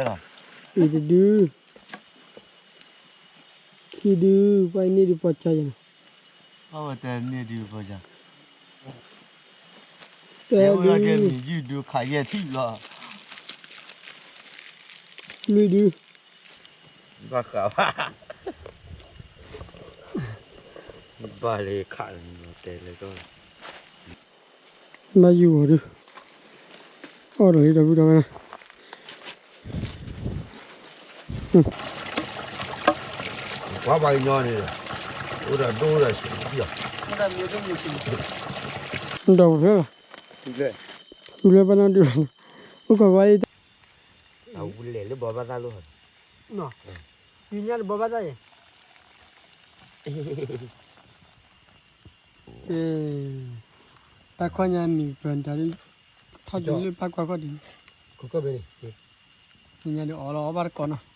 အံၤတဒု, ခံဒု, ပှၤအံၤန့ၢ်ဒုပီၤကၢယဲၢ်နီၤ, အဝဲတန့ၢ်ဒုပီၤကၢ, တဒု, မံၤယုၢ်ဒုခးယဲၢ်ထံၣ်လီၤ, လွံၢ်ဒု, ဘၣ်ဃးဘၣ်, ဘၣ်လၢခးတဲလၢကီၢ် ဘၣ်ယုၢ်ဂီၤဒု, အီၣ်ဒီးလံဒီပုၢ်ဒီဝဲၢ်, ကွၢ်ပှၤကညီန့ၣ်, အိၣ်ဒီးဒိၣ်ဒီးဆံး, ဒီးပဖျဲၣ်လီၤ, ဃုလၢပနီၣ်ဒု, အိၣ်ခိးကွၢ်လံ, အဝဲလဲၤလၢဘီဘၣ်သၣ်လိၣ်, ညါတဘီဘၣ်သၣ်ယဲၢ် တၢ်ခီညါမံၤပၢၤတၢ်, ထီၣ်က့ၤလၢပၢ်ကွၢ်ခီၣ်ဒ်, ညါဒုးအီၣ်လီၤအီၣ်ဘၣ်တကိးနီၤ,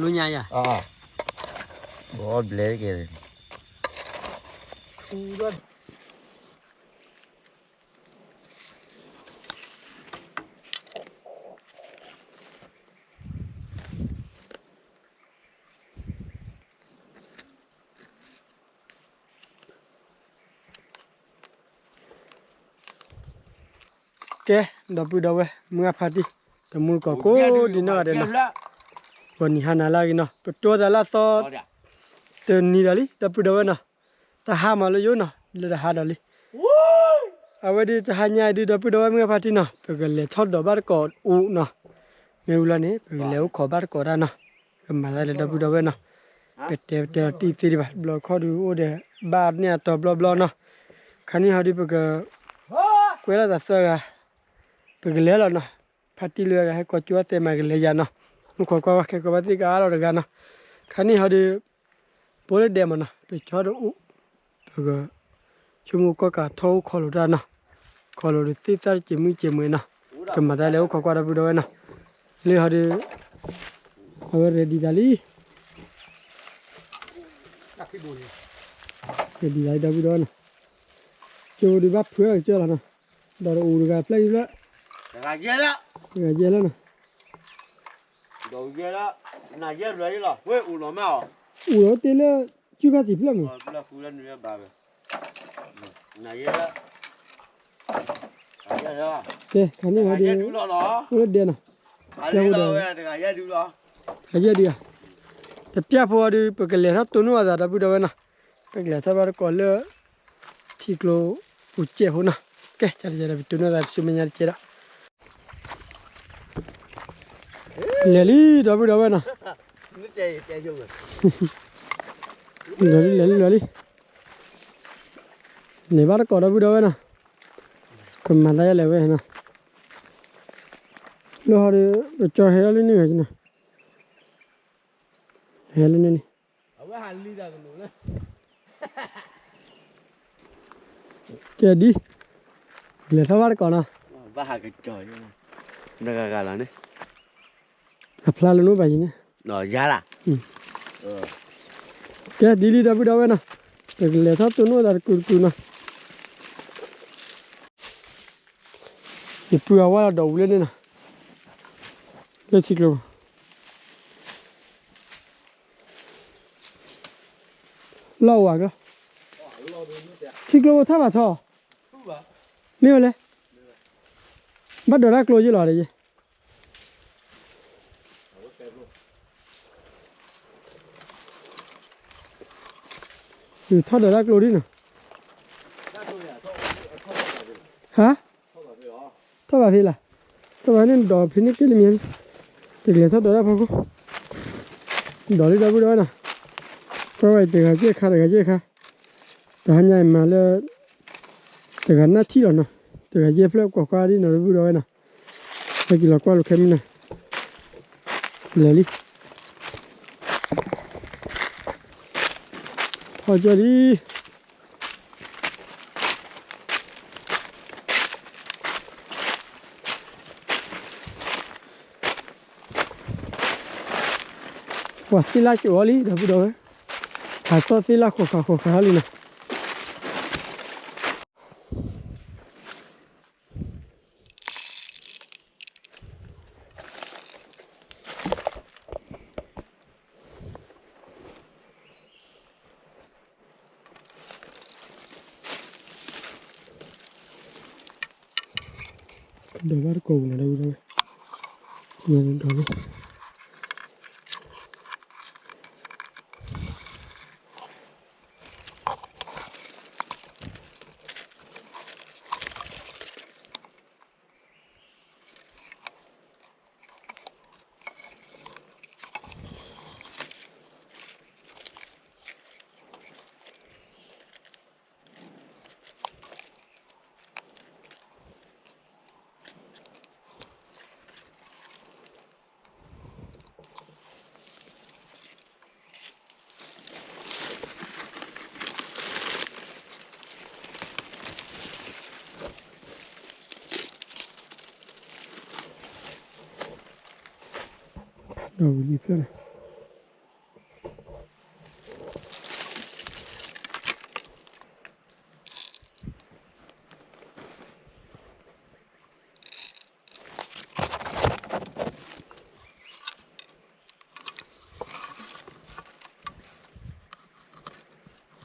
လူညါယၤ, ဘီဘျဲကဲ, ကဲ, ဒီပုၢ်ဒီဝဲၢ် မုၢ်အဖါတံၢ်, တမူတကိးကိးဒံးနီၢ်ဂၤဒဲးနီၤ, ဂီၤနံၤဟါနၤလၢအဂ့ၤနီၤ, ပတိသးလၢအသီ, တနံၤဒီးလံ ဒီပုၢ်ဒီဝဲၢ်နီၤ, တဟါမးလၢယိနီၤ, လၢတဟါဒီးလံ, အဝဲဒုးတဟါညါအံၤဒုး ဒီပုၢ်ဒီဝဲၢ် မုၢ်အဖါတံၢ်နီၤ, ပကလဲၤထီၣ်ဒိးဘၣ်တကိးအိၣ်နီၤ, မ့ၢ်ဝံၤလီၤန့ၣ် ပကလဲၤအိၣ်ခိးဘၣ်တကိးတၢ်နီၤ, ကမၤသးလၢဒီပုၢ်ဒီဝဲၢ်နီၤ, ပတဲပတဲလီၤတံၢ်သ့ဒံးဘၣ်, ဘျီခီဒုးအိၣ်ဒီး ဘၣ်န့ၢ်အတီဘျီဘျီနီၤ, ခါန့ၣ်ဟီဒုးပက ကွဲးလီၤသးသၢဂၤ, ပကလဲၤလီၤနီၤ, ဖါတံၢ်လၢအဂၤဟဲကိးကၠိအသဲမၤကလဲၤယၤနီၤ, မုၢ်ခိးကွၢ်ဝဲခဲကိးဘၣ်သ့ၣ်ကအါလီၤတဂၤနီၤ, ခါန့ၣ်ဟီဒုး ပအိၣ်လၢဒဲးမးနီၤ, ပကၠီတအိၣ်, ပက ဆိကမိၣ်ကီၢ်ကးထီၣ်အိၣ်ခိးလိာ်တၢ်နီၤ, ခိးလိာ်ဒီးသ့ၣ်သၣ်တစဲးမုၢ်စဲးမုၢ်နီၤ, ကမၤသးလဲၤအိၣ်ခိးကွၢ်ဒီပုၢ်ဒီဝဲၢ်နီၤ, လၢဟီဒုး အဝဲ ready သးလံ, ready သးလံဒီပုၢ်ဒီဝဲၢ်နီၤ, ကၠိဒုးဘၣ်ဖုးကစၢၢ်လီၤနီၤ, ဒီးတအိၣ်တဂၤဖျၢၣ်အံၤဖျၢၣ်, တဂၤယဲၢ်လၢ, တဂၤယဲၢ်လၢနီၤ အိၣ်လီၤတ့ၢ်လၢ စုခါသံၣ်ဖျၢၣ်မုၢ်, ကဲ ခါန့ၣ်ဟီဒုး အိၣ်လၢဒဲးနီၤ, တဂၤယဲၢ်ဒုးဧါ, တပျၢ်ဖိအီၤဒုး ပကလဲၤထီၣ်တိၢ်နီၣ်အသးဒီပုၢ်ဒီဝဲၢ်နီၤ, ပကလဲၤထီၣ်ဘၣ်တကိးလၢ ထံကျိပူၤစဲးဖိနီၤ, ကဲ ကၢ်တကဲဒီး ပတိၢ်နီၣ်သးတစုမဲာ်ညါတကဲဒီး လဲၤလံ ဒီပုၢ်ဒီဝဲၢ်နီၤ, လဲၤလံ လဲၤလံ လဲၤလံ, န့ၢ်ဘၣ်တကိးဒီပုၢ်ဒီဝဲၢ်နီၤ, ကမၤသးယလဲၤဝဲနီၤ, လၢဟီဒီး ပကၠီဟဲလီၤလၢန့ၣ်နီၤ, ဟဲလၢန့ၣ်န့ၣ် ကဲဒ်, လဲၤထီၣ်ဘၣ်တကိးနီၤ, အဖျါလၢနိၣ်ဘၣ်ယံၤန့ၣ်, ကဲဒ်လံဒီပုၢ်ဒီဝဲၢ်နီၤ, ပကလဲၤထီၣ်တိၢ်နီၣ်သးတကုာ်တကုာ်နီၤ, ယပုၢ်အဝဲဒီးဝံၤလၢန့ၣ်နီၤ, လၢထံကျိ လီၢ်ဝၤကလီၤ, ထံကျိဖိထီၣ်ဘၣ်ထီၣ်, မ့ၢ်ဝဲလဲၣ်, ဘၣ်ဒိးတၢ်ကျိယ့ၢ်လီၤဒီးယ့ၢ်, ထီၣ်ဒိးတၢ်ကျိဒ်နီၤ, ဟါ ထီၣ်ဘၣ်ဖဲလၢ်, ထီၣ်ဘၣ်န့ၣ်ဒီးဖဲန့ၣ်က့ၤလၢမံၤ, တကလဲၤထီၣ်ဒိးတၢ်ဖီခိၣ်, ဒိးလံဒီပုၢ်ဒီဝဲၢ်နီၤ, ကွၢ်ဝဲတဂၤယဲၢ်ခါ တဂၤယဲၢ်ခါ, တဟါညါအံၤမၤလၢ တဂၤနၢ်ထံၣ်လီၤနီၤ, တဂၤယဲၢ်ဖျၢၣ်ကွၢ်ကွၢ်ဒ်နီၤဒီပုၢ်ဒီဝဲၢ်နီၤ, ဟဲက့ၤလီၤကွၢ်လိာ်ခဲမုၢ်နီၤ, လဲၤလံ ဟီၣ်ကၢလံ ပှၤသ့ၣ်လၣ်ကၠိအီၤလံ ဒီပုၢ်ဒီဝဲၢ်, ဟးသီၣ်သ့ၣ်လၣ်ဃိးခါဃိးခါလံနီၤ. ဒီးဘၣ်တကိးပူၤနီၤ ဒီပုၢ်ဒီဝဲၢ်, ထံၣ်ညါဒီးလံ. ဒီးဝံၤလံဖျ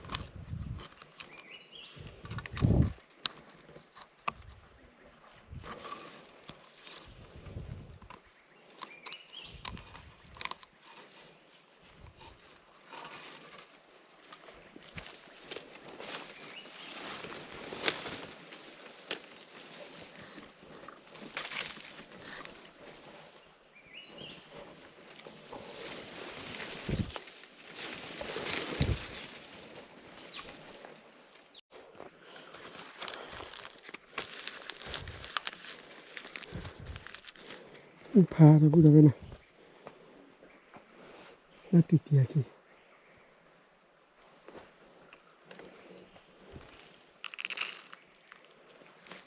ၢၣ်န့ၣ် ဖးဒီပုၢ်ဒီဝဲၢ်နီၤ, လၢတံၢ်တံၢ်အ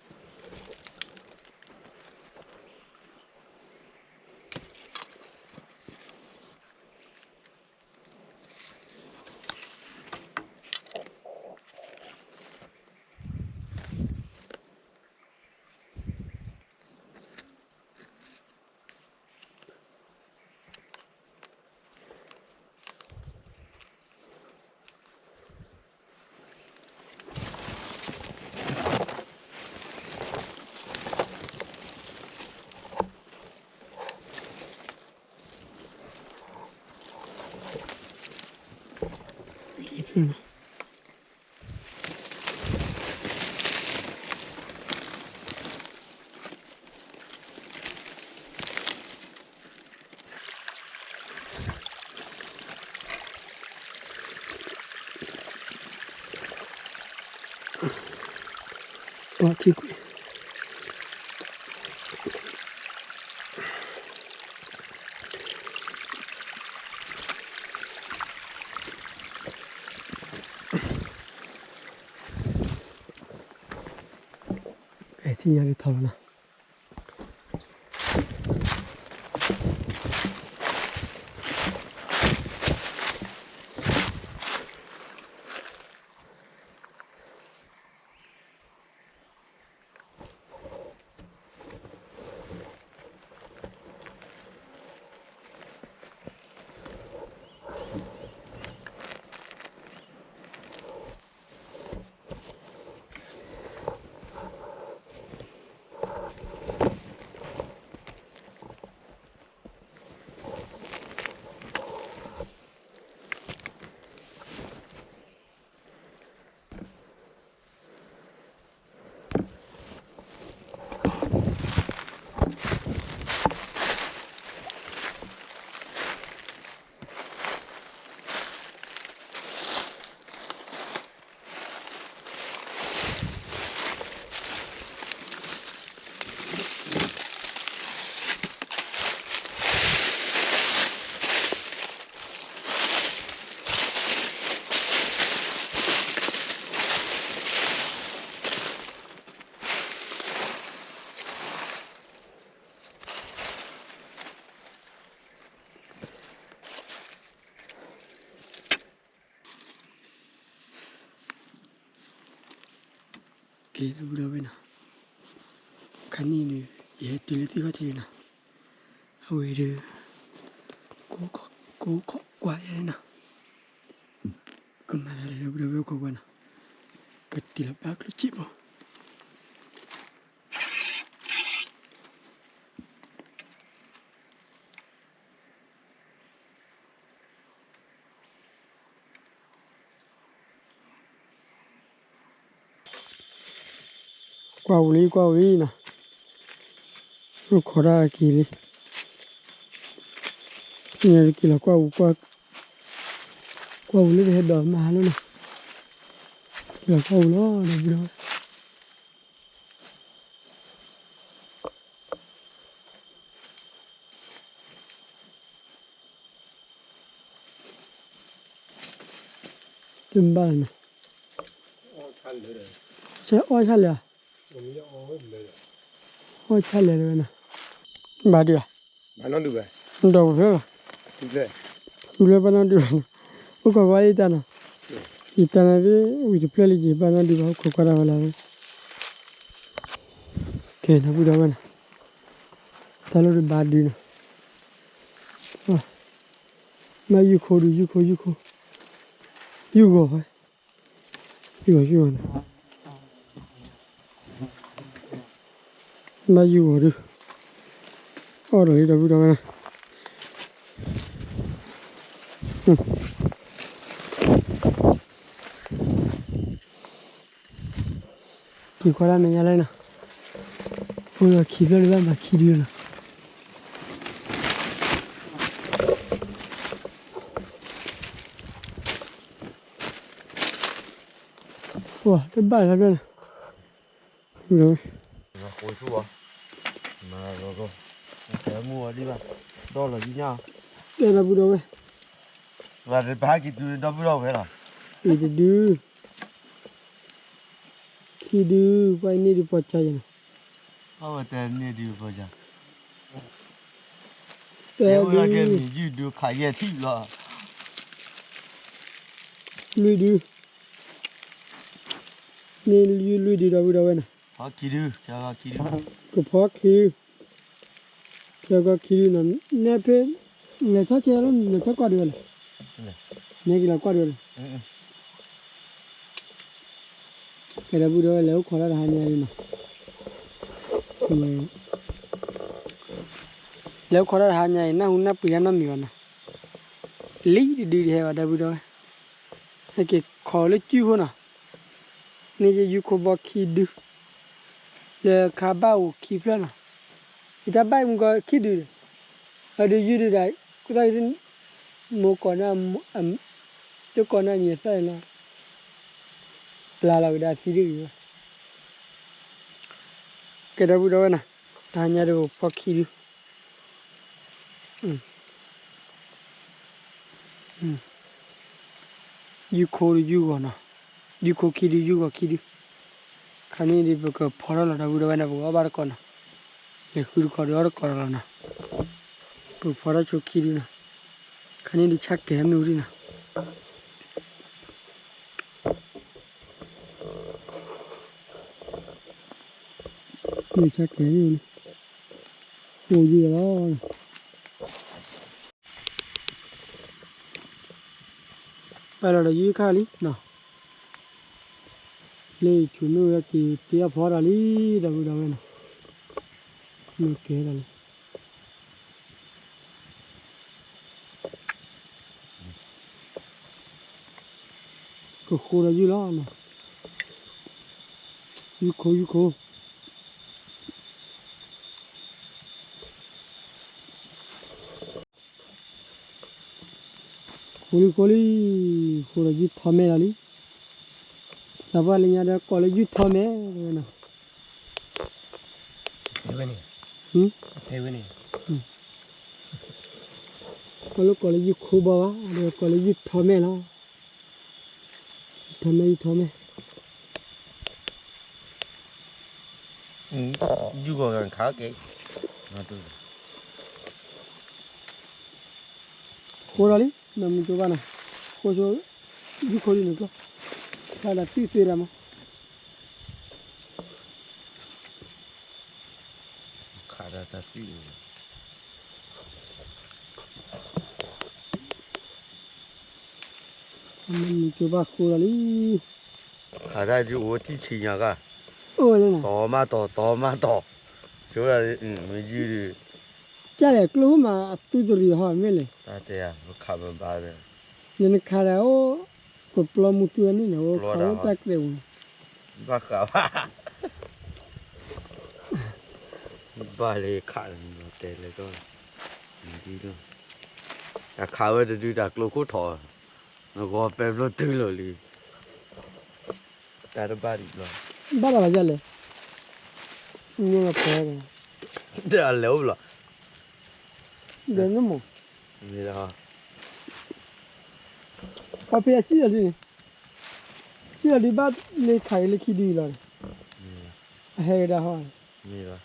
ခံ ပှၤထံကွံာ် အဲ ထံၣ်ညါဒ်ထီလီၤနီၤ. ကဲ ဒီပုၢ်ဒီဝဲၢ်နီၤ, ခါနံၣ်န့ၣ် ယဟဲတုၤလၢသ့ၣ်ခီၣ်ထံးန့ၣ်နီၤ, အဝဲဒီး ကိးခိးကွၢ်ယဲန့ၣ်နီၤ, ကမၤသးဒီး ဒီပုၢ်ဒီဝဲၢ်ခိးကွၢ်နီၤ, ကတ့ၢ်လီၤဘၣ်ကျိၣ်စ့ဘိ. ကွၢ်ဝူၤလံ ကွၢ်ဝူၤလံနီၤ, အိၣ်ခိးတၢ်က့ၤလံ, ညါက့ၤလီၤကွၢ်ဝူၤ, ကွၢ်ဝူၤလၢတဟဲဒိးမၤဟါလၢနီၤ, က့ၤလီၤကွၢ်ဝူၤလီၤ ဒီပုၢ်ဒီဝဲၢ် တဘၣ်လၢၤနီၤ, အီၣ်ဆၣ်လဲၣ်, အီၣ်ဆၣ်လဲၣ်တဝဲနီၤ, ဘၣ်ဒုးဧါ, ဒီးပဖျၢၣ်လီၤ, ဃုလၢပှၤနီၢ်ဒုးဘၣ်နီၤ, အိၣ်ခိးကွၢ်လံတၢ်နီၤ, ယတၢ်န့ၣ်သ့ၣ် ဝံၤတဖျၢၣ်လံ ယဘၣ်နီၢ်ဒုးဘၣ် အိၣ်ခိးကွၢ်တၢ်ဝဲလၢဝဲ ကဲ ဒီပုၢ်ဒီဝဲၢ်နီၤ, တၢ်လီၢ်တဘၣ်ဒုးနီၤ, ဘၣ်ယုၢ်ခိဒုး ယုၢ်ခိ ယုၢ်ခိ, ယုၢ်ဂီၤ, ယုၢ်ဂီၤ ယုၢ်ဂီၤနီၤ, ဘၣ်ယုၢ်ဂီၤဒုး, အီၣ်ဒီးလံ ဒီပုၢ်ဒီဝဲၢ်နီၤ က့ၤကွၢ်ဒၣ်မဲာ်ညါလၢနီၤ, ဖိလီၤခံဖျၢၣ်လၢဘၣ်မၤခံဒုနီၤ, ပှၤတဘၣ်လၢဖျၢၣ်နီၤ, ဃိဆူၣ်အီၤ, မၤလီၤ, မူအီၤဒံးဘၣ်, ဒီလီၤယညၣ်, တဲဒီပုၢ်ဒီဝဲၢ်, ပှၤတဘၣ်က့ၤတုၤဒီပုၢ်ဒီဝဲၢ်လီၤ, အံၤတဒု ခံဒု, ပှၤအံၤန့ၢ်ဒုးပီၢ်ကၢယဲနီၤ, အဝဲတဲန့ၢ်ဒုးပီၢ်ကၢ, တဲဒုး, ယုၢ်ဒုးခးယဲၢ်ထံၣ်လီၤ, လွံၢ်ဒု, န့ၢ်ယုၢ်လွံၢ်ဒု ဒီပုၢ်ဒီဝဲၢ်နီၤ, ကဖီခံဒု, ကဖီခံဒု, ကဖီခံဒုနီၤ, နဲဖဲ လဲၤထီၣ်ဆဲးလီၤ လဲၤထီၣ်ကွၢ်ဒုးဝဲလဲၣ်, နဲက့ၤလီၤကွၢ်ဒုးဝဲလဲၣ်, ကဲ ဒီပုၢ်ဒီဝဲၢ် လဲၤအိၣ်ခိးတၢ်တဟါညါလံနီၤ, လဲၤအိၣ်ခိးတၢ်တဟါညါအံၤ နၢ်ဟူနၢ်ပှ့ၤတၢ်နီတမံၤဘၣ်နီၤ, လံတဒုတဟဲဘၣ် ဒီပုၢ်ဒီဝဲၢ်, ဟဲက့ၤခိးလၢကုၢ်ဃိနီၤ, န့ၢ်ယုၢ်ခိဘီခံဒု, လၢခါဘၣ်အိၣ်ခံဖျၢၣ်နီၤ, ယတၢ်ဘၣ်မုၢ်ကီးခံဒု, အဒုးယုၢ်ဒုးဒၣ်, ကသီၣ် မိၢ်ကိးန့ၣ်, တကိးန့ၣ်မံၤအသၣ်န့ၣ်လီၤ, ပျၢ်လီၤကဒါသံဒုးအံၤ, ကဲ ဒီပုၢ်ဒီဝဲၢ်နီၤ, တဟါညါဒုးအိၣ်ဖီခံဒု ယုၢ်ခိဒုးယုၢ်ဂီၤနီၤ, ယုၢ်ခိခံဒု ယုၢ်ဂီၤခံဒု, ခါန့ၣ်ဒုး ပကဖီထီၣ်လီၤ ဒီပုၢ်ဒီဝဲၢ်နီၤ, ပကအီၣ်ဘၣ်တကိးနီၤ, လဲၤဃုတကိးဒုးအီၣ်တကိးလီၤနီၤ, ပကဖီထီၣ်ဆိခံဒုနီၤ, ခါန့ၣ်ဒုးဆၣ်ကဲၤမ့ၢ်ဝံၤဒုနီၤ မ့ၢ်ဆၣ်ကဲၤန့ၣ်, အိၣ်ယုၢ်လီၤ, ပာ်လီၤဒီးယုၢ်ခါလံနီၤ, လၢယဆိၣ်မ့ၢ်ဝဲက့ၤတ့အီၣ်ဖီဒီးလံ, ဒီပုၢ်ဒီဝဲၢ်နီၤ, မ့ၢ်ကဲဒီးလံ ကဃိဒီးယုၢ်လီၤ, ယုၢ်ခိ ယုၢ်ခိ, ဃိလံ ဃိလံ, ဃိဒီးယုၢ်ထီၣ်မဲာ်လီၤလံ, သးပှၢ်လၢညါဒီးကိးလၢယုၢ်ထီၣ်မဲာ်, တဲဝဲန့ၣ်, တဲဝဲန့ၣ်, ကိးလၢ ကိးလၢယုၢ်ခိဘီဘၣ်, ဒီးကိးလၢယုၢ်ထီၣ်မဲာ်လီၤ, ယုၢ်ထီၣ်မဲာ် ယုၢ်ထီၣ်မဲာ်, ယုၢ်ဂီၤဂၤခါက့ၤ, ဃိဒီးလံ, နမုၢ်ကၠိဘၣ်နီၤ, ဃိဆိ ယုၢ်ခိဒုန့ၣ်ကျီ, ခါဒီးသွံၣ်သ့ဒၣ်မး ခးဒၣ်တၢ်သွံၣ်န့ၣ်, မ့ၢ်ကၠိဘၣ်ဃိဒီးလံ, ခးဒၣ်ဒုအိၣ်ထံၣ်ဆံညါဂၤ, အိၣ်လၢနီၤ, တီၤမးတီၤ တီၤမးတီၤ, ကၠိဒၣ်, မ့ၢ်ယုၢ်ဒုး, ကၠၢ်လဲၣ်ကျိမးအသူတရံးဟီမ့ၢ်လဲၣ်, တၢ်တဲယၤ ပခးပဘါဒီး, နနခးဒၣ်အိၣ်, ပပျီမူသူန့ၣ်န့ၣ် အိၣ်ခးအိၣ်တၢ်ကျဲပူၤန့ၣ်, ဘၣ်ဃးဘၣ်, ဘၣ်လၢခးလီၤတဲလၢကီၢ်, တၢ်ခးဝဲတဒုတၢ်ကျိခိၣ်ထီၣ်, နဂီၤပဲဘျီတုၤလီၤလံ, တၢ်တဘၣ်ဒံးဘျီ, ဘၣ်လီၤဘၣ်ယလဲၣ်, ညိလီၤဖဲ, တၢ်လဲၤအိၣ်ဘျီ, ဒီးနမ့ၢ်, မ့ၢ်ဒီး, ပှၤဖဲအစံၣ်လီၤဒ်န့ၣ်, စံၣ်လီၤဒ်ဘၣ်လၢခးက့ၤလၢခံဒုလီၤန့ၣ်, အဟဲက့ၤဒၣ်ဟီ, မ့ၢ်ဒီး, မ့ၢ် ခးမီၢ်မ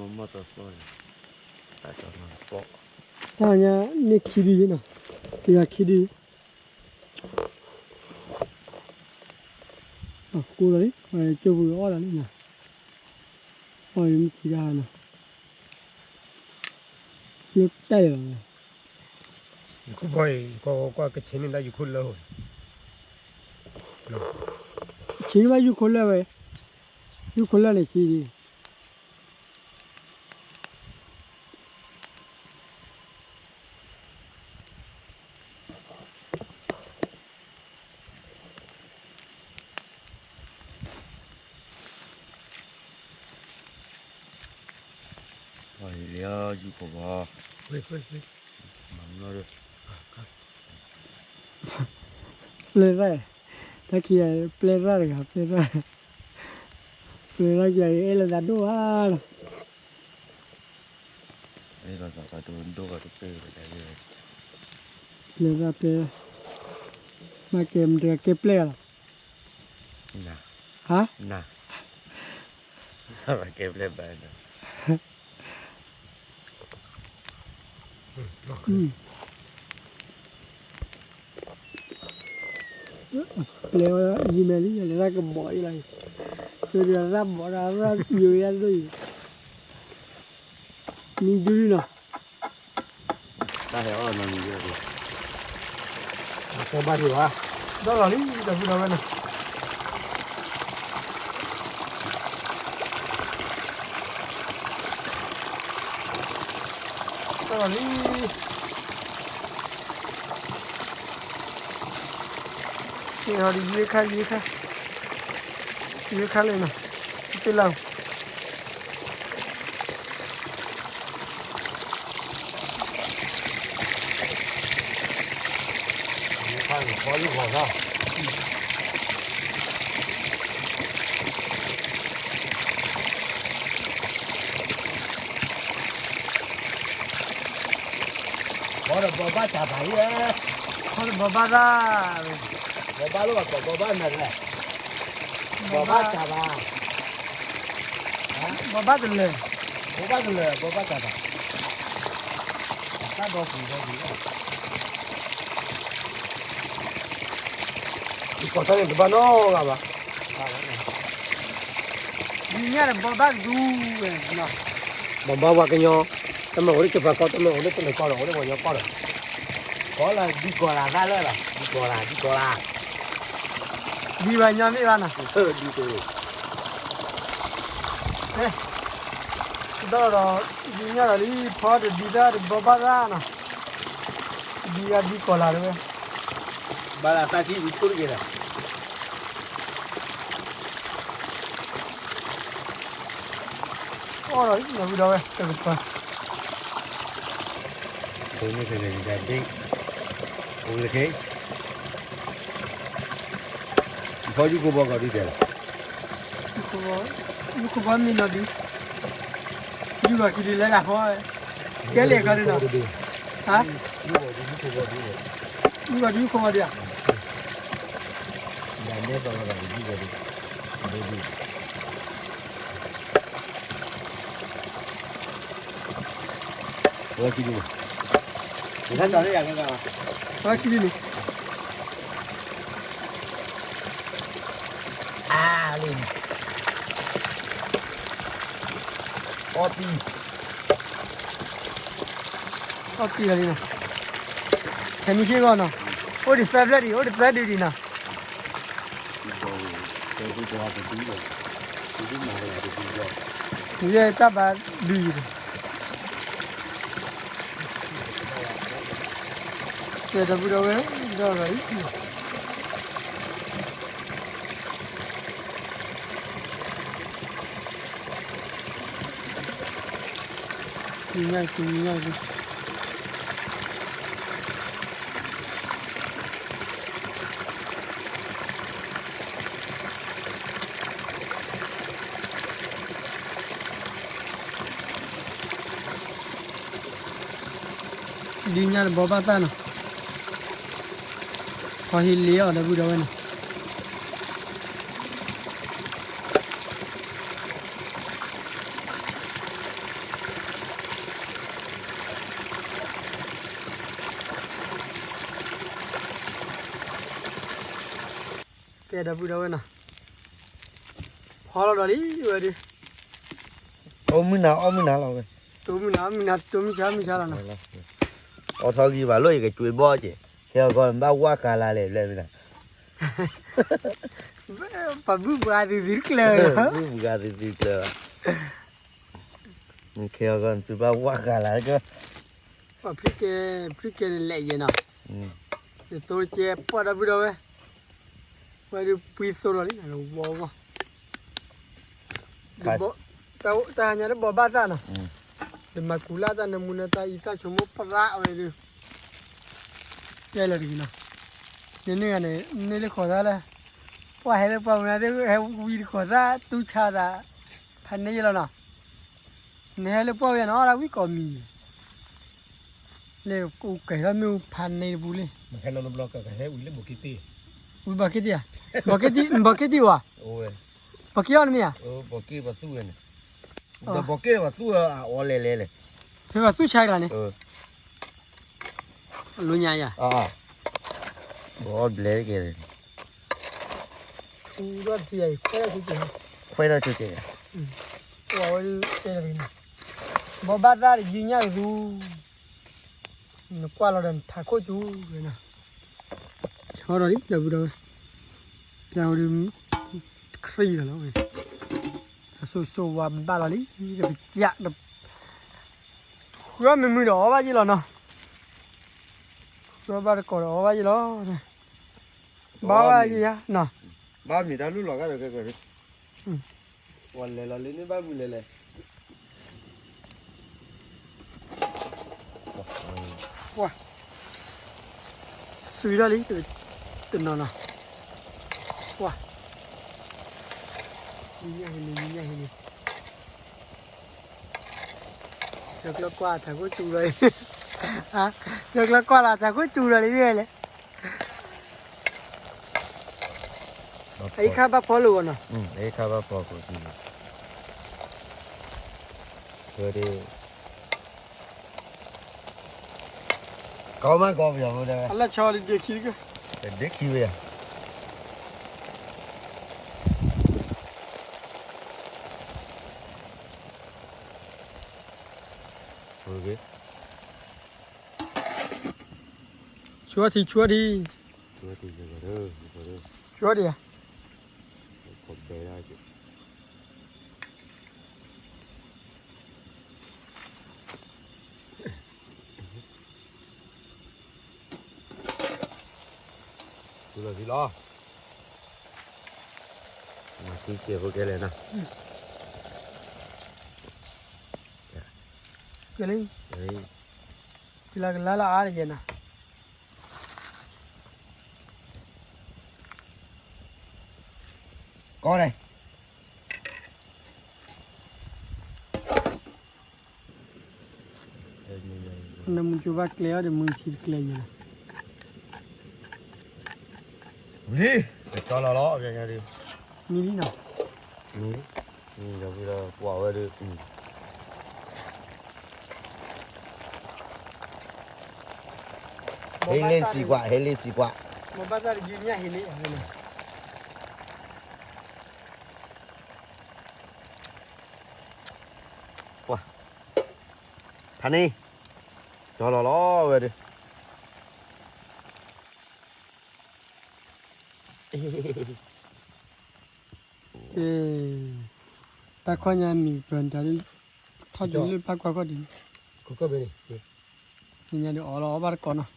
ီၢ်သီသီန့ၣ်, တၢ်ကီမီၢ်သီ, တၢ်ညါန့ၢ်ခံဒုယဲနီၤ, တဂၤခံဒု, အဃိလီၤလံ, ကၠိပူၤအီၣ်လီၤလံနီၤ, အီၣ်လံမ့ၢ်ခံဒုနီၤ, လၢတၢ်လီၤ, ယခိၣ်ဘီအံၤ ကွၢ်ကွၢ်ကဆ့န့ၢ်ဒၣ်ယခိၣ်လၢ, ဆ့ဘၣ်ယူၢ်ခိၣ်လၢဝဲ, ယူၢ်ခိၣ်လၢန့ၣ်ဆ့ဒံး, ပျဲရၣ်, တၢ်ခံဂၤ ပျဲရၣ်တဂၤ, ပျဲရၣ်, ပျဲရၣ်ကဲအဲၣ်လိာ်သးဒိၣ်ဧါလီၤ, ပျဲရၣ်တဲ, မ့ၢ်ကဲမတၤကဲပျဲရၣ်လီၤ, ဟါ, ကဲပျဲဘၣ် ပျဲဝဲယံၤမဲာ်လံ လဲၤရၣ်ကဘီအံၤလီၤ, ဒီးရၣ်ဘီဒီးရၣ်ယိၤယၤဒိၣ်အံၤ, မံဒုနီၤ, တၢ်ဟဲအီၣ်နီၤမံဒု, ကဘၣ်ဒံးဘၣ်, ဒီလီၤလံ ဒီပုၢ်ဒီဝဲၢ်နီၤ. လီၤလံ, ကဲဟီဒီး ယဲခါ ယဲခါ, ယဲခါလဲၣ်နီၤ, တ့လၢ် ဘီဒီးဘီဘၣ်တၢ်ဘၣ်ယဲ, ဘီဒီးဘီဘၣ်ရၣ်, ဘီဘၣ်လၢဘၣ်ကီး ဘီဘၣ်နၢၤလဲၣ်, ဘီဘၣ်တၢ်ဘၣ်, ဘီဘၣ်တလၢာ်, ဘီဘၣ်တလၢာ် ဘီဘၣ်တၢ်ဘၣ်, တၢ်ဒီပူၤဒီပူၤလီၤ, ယကီၢ်တၢ်န့ၣ်တဘၣ်နီတဂၤဘၣ်. ဒ်ညါဒီးဘီဘၣ်ဒူဝဲ, ဘီဘၣ်ဝဲကညီ, တမ့ၢ်အိၣ်လၢကပၤကီၢ် တမ့ၢ်အိၣ်လၢပလဲၤကီၢ်ဒီး အိၣ်လၢပှၤကညီကီၢ်ဒီး, ကီၢ်လၢဒ်ကီၢ်လၢ်သးလၢလီၤ, ဒ်ကီၢ်လၢ် ဒ်ကီၢ်လၢ်, ဒ်ဝဲညီမ့ၢ်ဘၣ်နီၤ, ဒ်ကီၢ်လၢ်, ဒီး ဒ်ညါဒီးလံ ဖီတဒံတၢ်တဘီဘၣ်ရၣ်နီၤ, ဒ်ဂၤဒ်ကီၢ်လၢ်တဝဲ, ဘၣ်လၢတၢ်ထံၣ်ဒ်ခိၣ်တက့ၢ်ဒီး အီၣ်ဒီးလံ ဒီပုၢ်ဒီဝဲၢ် တကပၤ, ဒ်န့ၣ်ကလဲၤန့ၣ်တၢ်ဒ့ၣ်, အိၣ်လၢခဲ, ဖီယူၢ်ခိၣ်ဘီကီးဒ်တဲာ်လီၤ, ယူၢ်ခိၣ်ဘီမံနီၤဒ်, ယူၢ်ဂီၤခံဒ်လဲၤလၢဖီ, ကဲလဲၣ်ကီးဒ်နီၤ, ဟါ, ယူၢ်ဂီၤဒ်ယူၢ်ခိၣ်ဘီဒ်ဧါ ဝဲခံဒု, ဝဲခံဒုန့ၣ်, အါလံ, အီၣ်ပံ, အီၣ်ပံလီၤလံနီၤ, ခဲမံဆ့ၣ်ဂီၢ်နီၤ, အိၣ်ဒံးသၢဖျၢၣ်ဒံး အိၣ်ဒံးသၢဒုဒံးနီၤ. ယဲတၢ်ဘူၣ်ဒီးဝဲ, ဒီးဂၤအံၤ, ညၣ်က့ၤ ညၣ်က့ၤ ဒုးညၣ်တဘီဘၣ်သၣ်နီၤ, ခီဟ့လ့အီၤဒီပုၢ်ဒီဝဲၢ်နီၤ. ကဲဒီပုၢ်ဒီဝဲၢ်နီၤ, ဖီလီၤဒီးလံဝဲဒုး, အီၣ်မုၢ်နၤ အီၣ်မုၢ်နၤလီၤဝဲ, တိမုၢ်နၤ အီၣ်မုၢ်နၤ တိမုၢ်ဆါ မုၢ်ဆါလီၤနီၤ. အီထီၣ်ဂံၢ်ဘၣ်လိၣ် ယကကွံဘီက့ၤ, ခဲအီၤကီး နဘၣ်ဝၣ်ဃးလၢ်လဲၣ် ဘျဲၣ်မ့ၢ်နၤ, ပှၤဘုၣ်ပှၤသံသံတကျၢၤ, ဘုၣ်ပှၤသံသံတကျၢၤဘၣ်, ခဲအီၤကီး နသုဘၣ်ဝၣ်ဃးလၢ်က, ပှၤဖုကဲ ဖုကဲန့ၣ်လဲၣ်ယဲနီၤ, နသိကဲပှၢ်ဒီပုၢ်ဒီဝဲၢ်, ဝဲဒုးပှံသိလီၤလံ ဝီဝီ တၢ်ဟါညါတဘီဘၣ်သၣ်နီၤ, ဒီးမၤကူၤလၢ်တၢ်နမူနတၢ်အံသၣ်ဆိကမိၣ်ပရၣ်ဝဲဒုး, ယဲလၢတဂ့ၤနီၤ, နန့ၢ်ဂၤန့ၣ် န့ၢ်လၢဃိးသၣ်လၢ, ပှၢ်ဟဲလၢပှၢ်မနုၤသ့ၣ် ဟဲဝံတဃိးသၣ် တူၢ်ဆါသး, ဖးန့ၢ်ယလီၤနီၤ, နဟဲလၢပှၢ်ဝဲနီၤ အီၣ်ဒၣ်ဝံကိးမံၤ, လၢကကဲထီၣ်မ့ၣ်အူဖးန့ၢ်တပူၤလံ, ဝံဘီက့တံၢ်ဧါ, ဘီက့တံၢ်ဝဲ, ဘီက့အီၣ်တမ့ၢ်ဧါ, ဘီက့ပှၤသူၣ်ဝဲန့ၣ်, ဒီးဘီက့ပှၤသူၣ်ဝဲအီၤလဲၤလဲၤလဲၣ်, ဖဲပှၤသူၣ်ဆါတဂၤန့ၣ်, လိညါယၤ, ဘီဘျဲကဲ, ဆူဒီးတသံယၤ ခွဲးထီၣ်ဆူကဲ, ခွဲးထီၣ်ဆူကဲ, ဝဲ, ဘီဘၣ်သၣ်တယံၤညၣ်ကသူ နကွၢ်လီၤဒီးနထးခိၣ်ကၠူဝဲနီၤ, ဆီဒီးလံ ဒီပုၢ်ဒီဝဲၢ်, ပျၢ်ဝဲဒုး, တခရံၣ်လီၤလီၤ, တၢ်စိၣ်စိၣ်ဝါဘၣ်လီၤလံ, တပစး, ဃုအီၣ်မုာ်မုာ်ဒီးအီၣ်ဘၣ်ယ့ၢ်လီၤနီၤ, ဃုအီၣ်ဘၣ်တကိးဒီးအီၣ်ဘၣ်ယ့ၢ်လီၤ, ဘၣ်ဝဲယၤနီၤ, ဘၣ်မံၤတၢ်လူၢ်လီၤဂာ်ဒီးကဲကဲ, ပှၤလဲၤလီၤလံန့ၣ်ဘၣ်မုာ်လဲၤလဲၤ ပှၤ, စူၤထီၣ်လံ, တနီၤနီၤ, ပှၤ, ညၣ်ဟံးန့ၣ် ညၣ်ဟံးန့ၣ်, ကၠီကျီကွၢ်ထးခိၣ်စူၤဒီး, ကၠီကျီကွၢ်လီၤထးခိၣ်စူၤဒီးလံဝဲလဲၣ်, အအံၤခါဘၣ်ဖီလိာ်ဂီၤနီၤ, အအံၤခါဘၣ်ဖီကိးတံၢ်, ဝဲဒၣ် ကီမးကီပယီၤဖိဒၣ်ဝဲ, အလၢဆီဒ်ဒ့ခံ, ဒ့ခံဝဲယၤ, ဆူအထံ ဆူအထံ, ဆူအထံ, ဆူအထံယၤ လီၤ, မၤသံကဲဖိကဲလဲၣ်နီၤ, ကဲလံ, ကလါကလါလၢအါတယဲၢ်နီၤ, ကီန့ၣ် နမူကၠိဘၣ်ကျဲအီၤဒီး မူဆံတကျဲယဲၢ်လီၤ, ဝံၤလံ, ကကၠီလီၤလီၤ, မံလံနီၤ, မံ, မံဒီးဝံၤဒီးကွၢ်ဝဲဒၣ်, ဟ့လ့စံးကွၢ်, ဟ့လ့စံးကွၢ်, မ့ၢ်ဘၣ်သးတယုၢ်ညၣ်ဟ့လ့, ပှၤ, ဖးန့ၢ်, ကၠီလီၤလီၤဝဲဒၣ် ကဲ, တၢ်ခီညါမံၤပၢၤတၢ်ဒ်, ထီၣ်ကၠိလၢပၢ်ကွၢ်ခီၣ်ဒ်, ညါဒ်အီၣ်လီၤအီၣ်ဘၣ်တကိးနီၤ,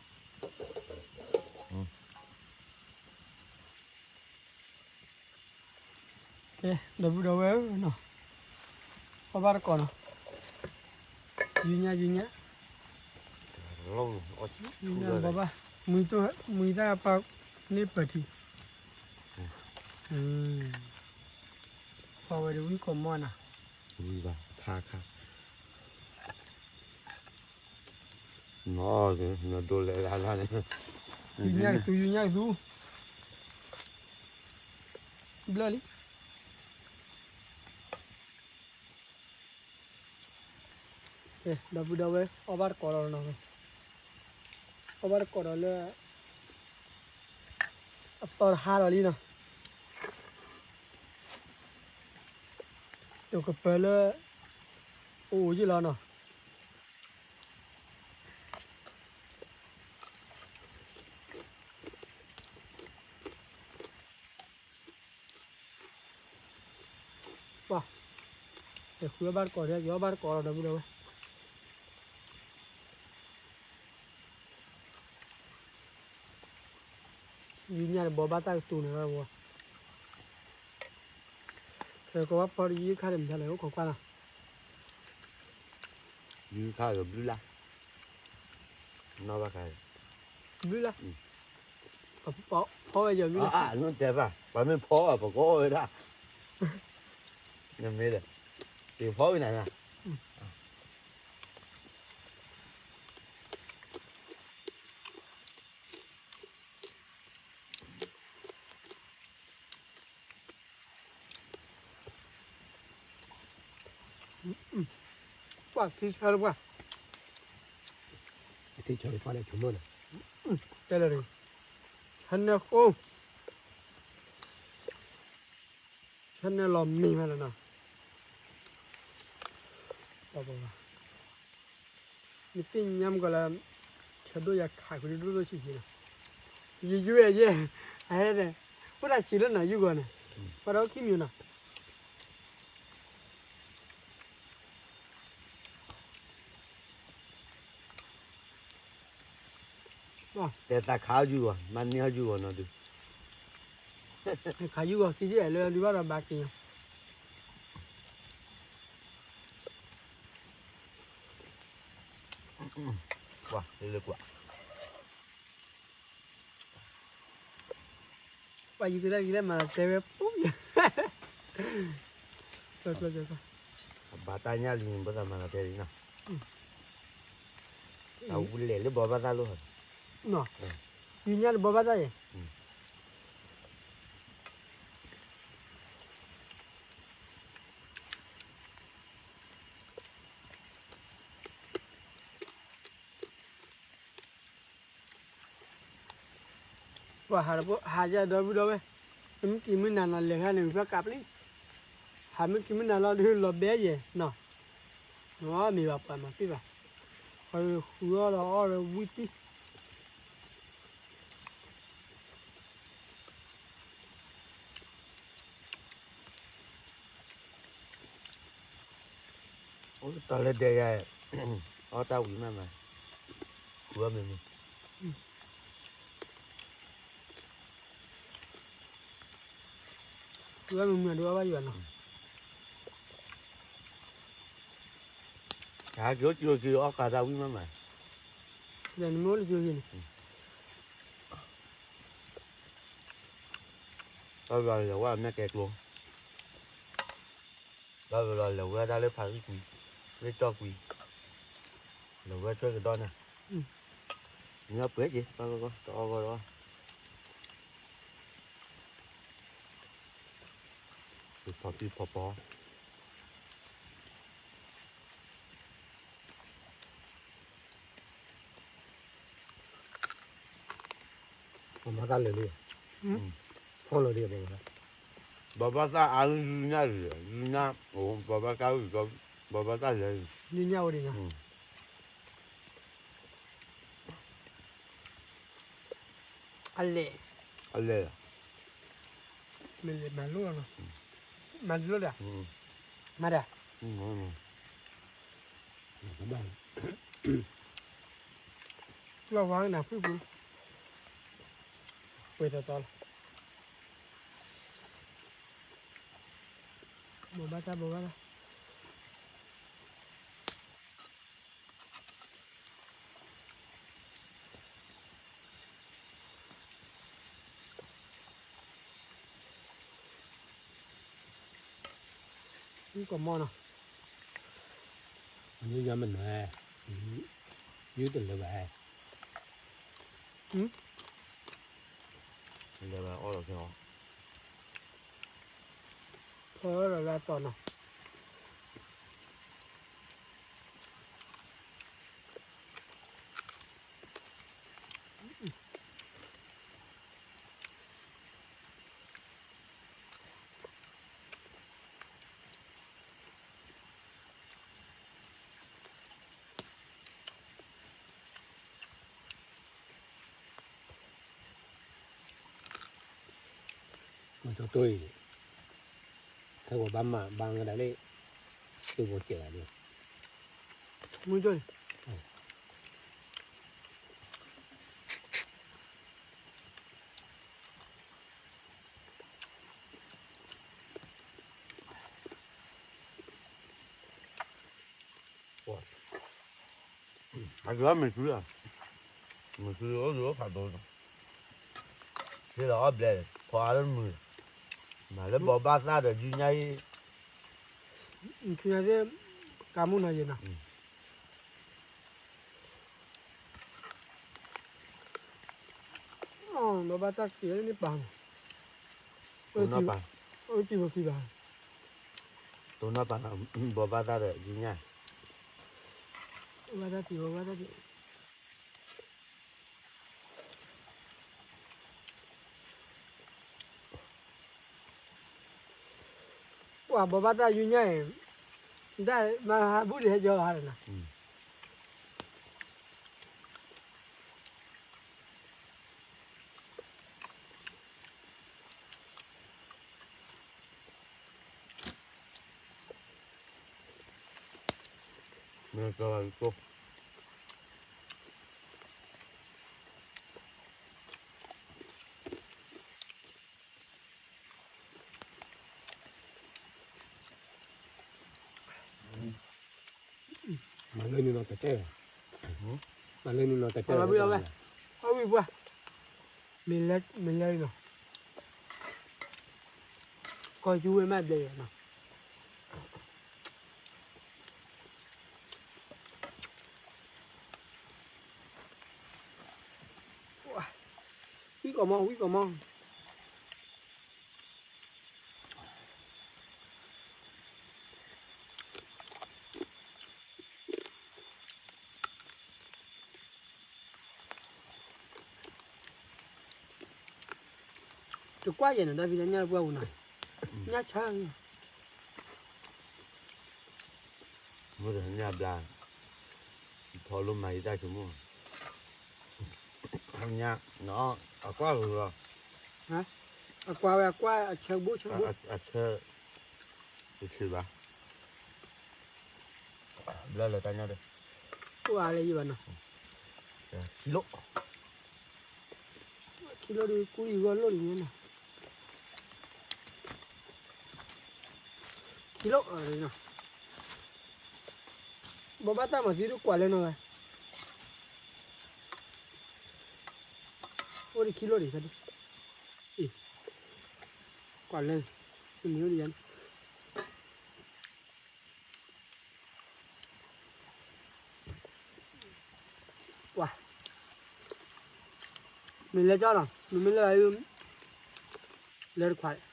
ကဲ, ဒီပုၢ်ဒီဝဲၢ်ဧၢနီၤ, အီၣ်ဘၣ်တကိးနီၤ. ယူၤညၣ် ယူၤညၣ်, ယူၤညၣ်ဘီဘၣ်, မုၢ်တၢ်ပာ်န့ၢ်ပၢၢ်ထံ, ပှၤဝဲဒီးဝံၣ်ကီးမီၢ်နၤ, ဝံၣ်ဘၣ်ခါခါ, နီၢ်ဒိလဲၤလၢန့ၣ်, ယူၤညၣ်ကသူ ယူၤညၣ်ကသူ, ဘျၢလံ. ဒီပုၢ်ဒီဝဲၢ် အီၣ်ဘၣ်တကိးဒီးနီၤ, အီၣ်ဘၣ်တကိးဒီးလၢ အသီတဟါဒီးလံနီၤ, တိၤကပၢၤလၢ အိၣ်အိၣ်ယံၣ်လီၤနီၤ. ပှၤ, လဲၤဃုအီၣ်ဘၣ်တကိးဒီး ယအီၣ်ဘၣ်တကိးဒီး ဒီပုၢ်ဒီဝဲၢ်, ယူၤညၣ်တဘီဘၣ်တၢ်ကသူန့ၣ်လီၤ, ကဘၣ်ဖီဒီး ယုၢ်ခါဒီးမ့ၢ်လဲၣ် အိၣ်ခိးကွၢ်လီၤ. ယုၢ်ခါဒီးဘျုးလၢ်, နီၢ်ဘၣ်ခါ, ဘျုးလၢ်, ဖီဝဲယီၤဘျုးလၢ်, နတဲဘၣ် ပှၤမ့ၢ်ဖီဘၣ် ပကအီၣ်ဝဲဒၣ်, နမ့ၢ်ဒီး, ယဖီဝဲနၤနၤ. ပှၤထံဆၢလၢပှၤ, ထံဆၢလၢပှၤလဲၤဆိကမိၣ်န့ၣ်, တဲလၢာ်, ဆၢန့ၢ်ဃိ, ဆၢန့ၢ်လီၤမံၤမးလီၤနီၤ, မ့ၢ်သ့ၣ်ညါမ့ၢ်ကီးလၢ ဆၢဒိၣ်ယၤခးဃုာ်ဒိၣ်ဒိၣ်ဆံးဆံးနီၤ, ယယုၢ်ယဲ, အဟဲန့ၣ်, အိၣ်တၢ်ဆံးလၢနၤယုၢ်ဂီၤန့ၣ်, ပှၤဒီးခံမံၤနီၤ. တဲသးခးအီၣ်ယုၢ်ဂီၤ မၤန့ၢ်အီၣ်ယုၢ်ဂီၤနီၤဒုး, ခးယုၢ်ဂီၤခံယဲၢ်လၢဒုးဘၣ်ဒီးဘၣ်က့ၤ, ကွၢ်, လၢကွၢ် ပှၤယုၢ်ကဒါက့ၤလၢမၤလီၤတဲဝဲပူၤ, ဘၣ်တၢ်ညၣ်လံန့ၣ် ဘၣ်သးမၤလီၤတဲလံနီၤ, အဝဲလဲၤလၢဘီဘၣ်သၣ်လိၣ်, ယူၤညၣ်လၢဘီဘၣ်သၣ်ယဲၢ် ပှၤဟးဒီပုၢ် ဟးယၤဒီပုၢ်ဒီဝဲၢ်, မ့ၢ်က့ၤမုၢ်နၤနီၤ လဲၤခါန့ၣ် ဝံၤဖျၢၣ်ကးပျံၤ, ဟးမ့ၢ်က့ၤမုၢ်နၤလီၤဒုး လီၤဘဲယဲၢ်နီၤ, မ့ၢ်ဘၣ်ပှၤမၤပ့ၢ်ဘၣ်, ဃုအီၣ်ဒီးအီၣ်ဒီးဝံၣ်ပံၢ် အိၣ်တၢ်လၢဒဲယၤ, အီၣ်တၢ်ဝံၤမးမး, ဃုအီၣ်မ့ၢ်မုၢ်, ဃုအီၣ်မ့ၢ်မုၢ်ဒုးအီၣ်ဘၣ်ယၤနီၤ, ဟးက့ၤအိၣ်က့ၤအီၣ်ကးတၢ်ဝံၤမးမး, ဒီးနမ့ၢ်အိၣ်လၢက့ၤန့ၣ် ဘၣ်ဘျီလဲၤဝဲမဲာ်ကဲကျိ, ဘၣ်ဘျီလဲၤဝဲဒၣ်လၢဖးရံၣ်ကွံ, လၢကၠီၣ်ကွံ, လဲၤဝဲထွဲကဒီးန့ၣ်, မ့ၢ်ပှဲၤက့ၤ တအီၣ်ဂီၢ်ဒီး, ဖီဖံဖီဖီ ဘီဘၣ်သၣ်လၢာ်လံ, ဖီလၢာ်လံ, ဘီဘၣ်သၣ်အါလၢယူညၣ်လံ, ယူညၣ်, ဘီဘၣ်သၣ်, ဘီဘၣ်သၣ်လၢာ်, ယူညၣ်အိၣ်ဒံး, အလဲၣ်, အလဲၣ်, မ့ၢ်လဲၣ်မၤလိလီၤနီၤ, မၤလိဒီး, မၤဒီး လီၤဝါကနၣ်ဖုၣ်ပူၤ, ပှဲၤတီတီလီၤ, ဘိးဘၣ်တၢ်ဘိးဘၣ်တၢ်, ကီၢ်မီနီၤ, ယမနုၤ, ယတလၢဘၣ်, လၢဘၣ်အီၣ်လီၤခဲအီၤ, ဖီလီၤလၢအသီနီၤ. မ့ၢ်ကၠီတိၢ်အံၤ, ဟဲဝဲဘၣ်မၤဘၣ်ကဒၣ်လၢ, သုးဖိစဲးဂၤဒၣ်, မုၢ်ကၠီ, အကမ့ၢ်စုဧါ, မ့ၢ်စုအိၣ်ဒုးအိၣ်ဖးဒိၣ်, ဟ့ၣ်လီၤအီၣ်ဘျဲၣ်, ဖီအါလၢမုာ်, မၤလၢဘီဘၣ်သၣ်ဒီးယုၢ်ညါအံၤ, ကါမူၣ်နီၤယဲနီၤ. ဘီဘၣ်သၣ်က့ၤလၢန့ၣ်ပာ်မး, တိၢ်နီၢ်ပာ်, အိၣ်တံၢ်ဝဲခံဘၣ်, တိၢ်နီၢ်ပာ်, ဘီဘၣ်သၣ်ဒီးယုၢ်ညါ, ဘီဘၣ်သၣ်တံၢ် ဘီဘၣ်သၣ်တံၢ် ပှၤဘီဘၣ်သၣ်ယုၢ်ညါအံၤ, တၢ်မၤဟးဘူၣ်ဒံးဟဲကၠီဟးလီၤနီၤ. မ့ၢ်ကၠီလီၤယကိၢ် မၤလၢနုာ်နီၢ်တတဲ, မၤလၢနုာ်နီၢ်တတဲ, အဝံၣ်ပှၢ်, မ့ၢ်လဲၤနီၤ, ကီၢ်ယူဝဲမးဘျဲၣ်နီၤ. ဝံၣ်ကီၢ်မီ, ဝံၣ်ကီၢ်မီ. တကွၢ်ယဲၢ်နီၤ တၢ်ဖံးတၢ်ညၣ်တပှၢ်ပူၤနီၤ, ညၣ်ဆါ, မ့ၢ်တညၣ်ဘျါ, ဖီလိမၤယတၢ်ဆိကမိၣ်, ညၣ်, အကွၢ်လီၤ, အကွၢ်ဝဲအကွၢ်အဆၢဘိဆၢဘိ, အဆၢ, တဆၢဘၣ်, ဘျါလၢတၢ်ညၣ်ဒီး, အိၣ်အါလၢယဘၣ်နီၤ, ခံလိၣ် ခံလိၣ်ဒီး ကူလံဂီၢ်လိၣ်လံန့ၣ်နီၤ, ခံလိၣ်, ဘီဘၣ်သၣ်မၤသံဒိၣ်ကွၢ်လၢနီၤဝဲ, အိၣ်ဒီးခံလိၣ်ဒံး, ကွၢ်လၢ, မ့ၢ်အိၣ်ဒံးယၤန့ၣ် ပှၤ, မ့ၢ်လဲၤကၠီလီၤ, မ့မ့ၢ်လၢ, လဲၤတခွး,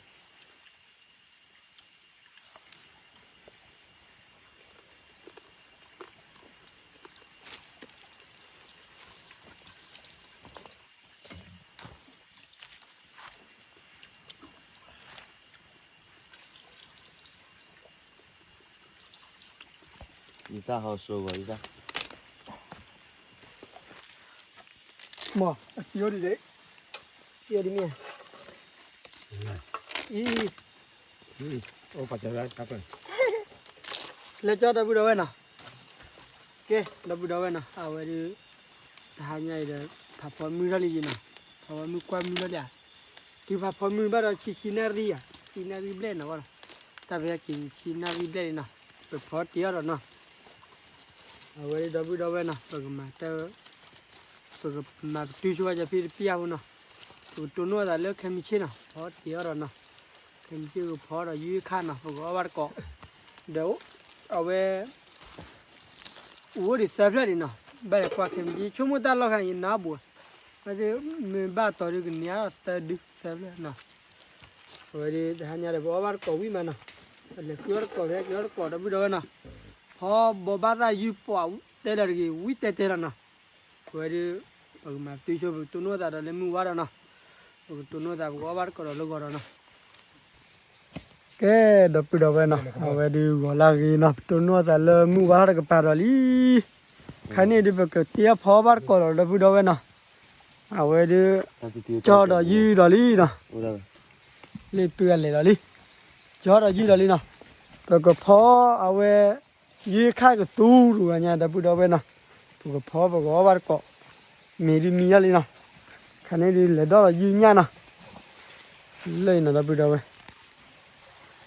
ယတၢ်ဟီၣ်စိဂီၤယတၢ်, မ့ၢ်အခံအိၣ်ဒံး, ခံအိၣ်ဒံးမ့ၢ်, အံၤ, အိၣ်ပာ်စၢၤဝဲတၢ်ကွဲ, လဲၤကၠီဒီပုၢ်ဒီဝဲၢ်နီၤ, ကဲ, ဒီပုၢ်ဒီဝဲၢ်နီၤ အဝဲဒုး တဟါညါအံၤဒီး ဖးဖီမုၢ်ထီၣ်လံယံၤနီၤ, ဖးဖီမုၢ်ကွၢ်မုၢ်ထီၣ်လံဧါ, တုၤဖးဖီမုၢ်ဘၣ်ဒီးဆံဆံနၣ်ရံၣ်ဧါ, ဆံနၣ်ရံၣ်ဘျဲၣ်နီၤဘၣ်နီၤ, တၢ်ဖဲက့ၤဆံနၣ်ရံၣ်ဘျဲၣ်လံနီၤ, ပဖီတ့ၢ်အီၤဒီးနီၤ, အဝဲဒၣ်ဒီပုၢ်ဒီဝဲၢ်နီၤ ပကမၤတၢ် ပကမၤပတုၤဆိဝဲကဖံတပျၢ်ဖိနီၤ, ပကတိၢ်နီၣ်သးလၢခဲမုၢ်ဆ့ၣ်နီၤ ဖီတ့ၢ်အီၤဒီးနီၤ, ခဲမုၢ်ဆ့ၣ်ကဖီဒီးယုၢ်ခါနီၤ ပကအီၣ်ဘၣ်တကိး, ဒီးအဝဲ အိၣ်ဒံးသၢဖျၢၣ်ဒံးနီၤ, ဘၣ်လဲၤကွၢ်ခဲမုၢ်ဆ့ၣ် ဆိကမိၣ်တၢ်လီၢ်ခါအံၤနၢ်ဘိး, မ့ၢ်ဘၣ်တီၤဒုးကန့ၢ်အသၢဒုသၢဖျၢၣ်နီၤ, အဝဲဒၣ်တဟါညါဒီး ပအီၣ်ဘၣ်တကိးဝံၣ်မးနီၤ, လဲၤဃုအီၣ်တကိး လဲၤဃုအီၣ်တကိး ဒီပုၢ်ဒီဝဲၢ်နီၤ, ဖီဘီဘၣ်သၣ်ယုၢ်ပှၤတဲလီၤတဂ့ၤ ဝံၣ်တဲတဲလီၤနီၤ, အဝဲဒၣ် ပကမၤပတုာ်ဆိ ပကတိၢ်နီၣ်သးဒီးလၢမုၢ်ဝါဒီးနီၤ, ပကတိၢ်နီၣ်သး ပကအီၣ်ဘၣ်တကိးဒီးလၢဂီၤဒီးနီၤ ကဲ ဒီပုၢ်ဒီဝဲၢ်နီၤ, အဝဲဒုးဂီၤလၢဂ့ၤနီၤ, ပတိၢ်နီၣ်သးလၢမုၢ်ဝါထီၣ်တကပၤဒီးလံ, ခါန့ၣ်ဒုး ပကတ့အီၣ်ဖီဘၣ်တကိးဒီး ဒီပုၢ်ဒီဝဲၢ်နီၤ, အဝဲဒုး ကၠီဒီးယုၢ်ဒီးလံနီၤ, လ့ၣ်ပုၢ်အလဲၤဒီးလံ, ကၠီဒီးယုၢ်ဒီးလံနီၤ, ပကဖီအဝဲ ယုၢ်ခါကသူတဂၤညါ ဒီပုၢ်ဒီဝဲၢ်နီၤ, ပကဖီပကအီၣ်ဘၣ်တကိး, မ့ၢ်ဒုးမံယါလံနီၤ, ခါန့ၣ်ဒုးလဲၤဒီးဒီးယုၢ်ညၣ်နီၤ, လၢအံၤ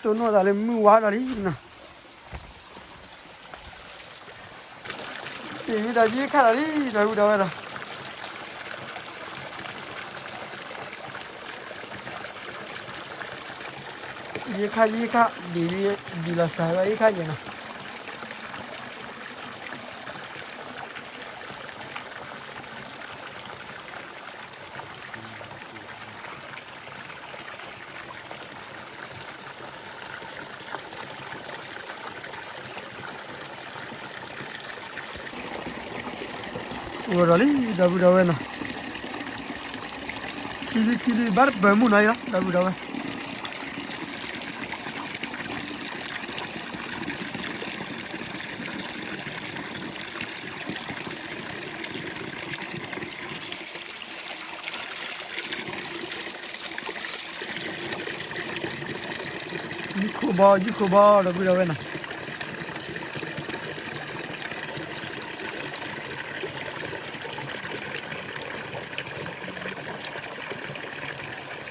နီၤ ဒီပုၢ်ဒီဝဲၢ် ဒီးဒီးယုၢ်ညၣ်ဒီးလံ, တိၢ်နီၣ်သးလၢမုၢ်ဝါဒီးလံနီၤ, တ့ၢ်ဝံၤဒီးယုၢ်ခါဒီးလံ ဒီပုၢ်ဒီဝဲၢ်ဒီး,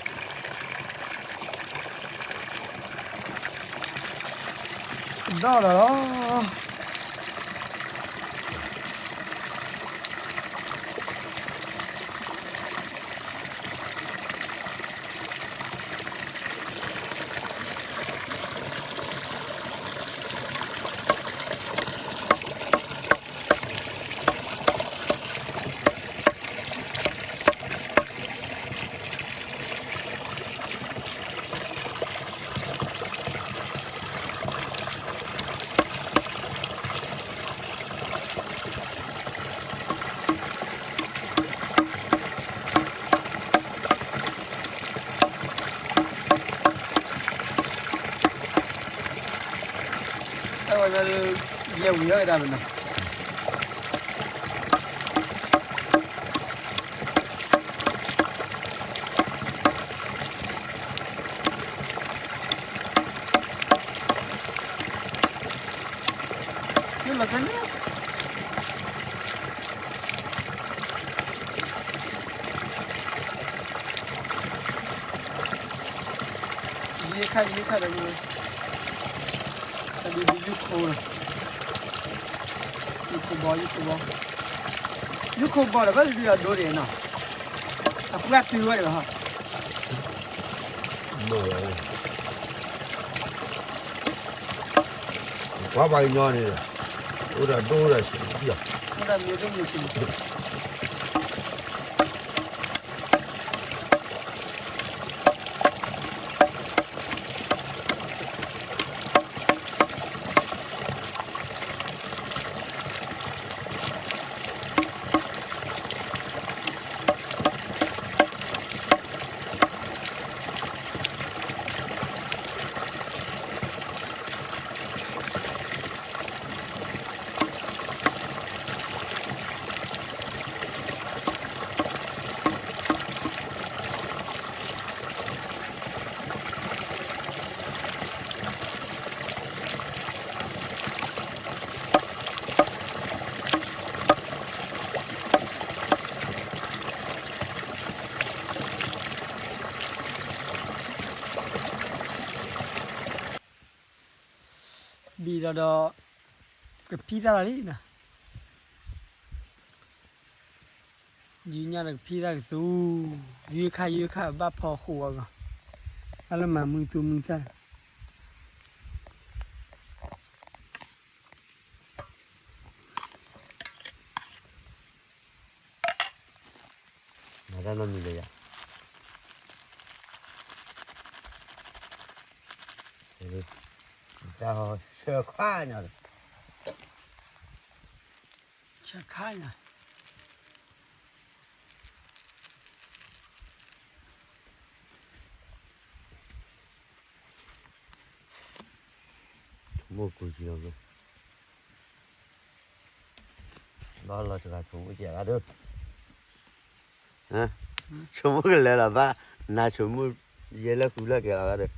ယုၢ်ခါယုၢ်ခါ ဒ်ဝံၤ ဒ်လီၤစၢ်ဝဲယုၢ်ခါယဲနီၤ အိၣ်ဒီးလံ ဒီပုၢ်ဒီဝဲၢ်နီၤ, ခံဒုခံဒု ဘၣ်တပၢၤမုၢ်နီၤအံၤလီၤ ဒီပုၢ်ဒီဝဲၢ် ယုၢ်ခိၣ်ဘီ ယုၢ်ခိၣ်ဘီ ဒီပုၢ်ဒီဝဲၢ်နီၤ. ဒီးလီၤလီၤ. တၢ်ဝဲဒၣ်လၢ ယဲၢ်ဝံၤအီၣ်ဝဲဒၣ်မနီၤ. ယံခါ ယံခါဒီး တၢ်ဒုးဒုးယုၢ်ခိၣ်, ယုၢ်ခိၣ်ဘီ ယုၢ်ခိၣ်ဘီ, ယုၢ်ခိၣ်ဘီဒီး ဘၣ်ဒုးအဒိဒ်နီၤ, အပှၢ်တုၤဝဲဒၣ်လီၤ. ကွၢ်ပှၤကညီန့ၣ်, အိၣ်ဒီးဒိၣ်ဒီးဆံး, အိၣ်ဒီးမ့ၢ်ဒိၣ်မ့ၢ်ဆံး. ဘံၣ်လီၤဒီး ကဖံသၣ်လီၤလံနီၤ. ယုၢ်ညၣ်ဒီးကဖံးတၢ်ကသူ, ယုၢ်ခါယုၢ်ခါဘၣ်ဖီဃိးအဂီၢ်, ဘၣ်လၢမၤမုာ်သူမုာ်သၣ် မၤတၢ်နီတမံၤလၢယၤ, တၢ်ဟီဆၢခါညါလီၤ, ဆၢခါညါ, မိၢ်ကူကံလီၤ, ဘၣ်လီၤတဂၤဆိမိၣ်ကဲဂၤဒီး, ဆိမိၣ်ကလဲၤလီၤဘၣ်, နၤဆိမိၣ်, ယဲလၢဃုလၢကဲလီၤဂၤဒီး,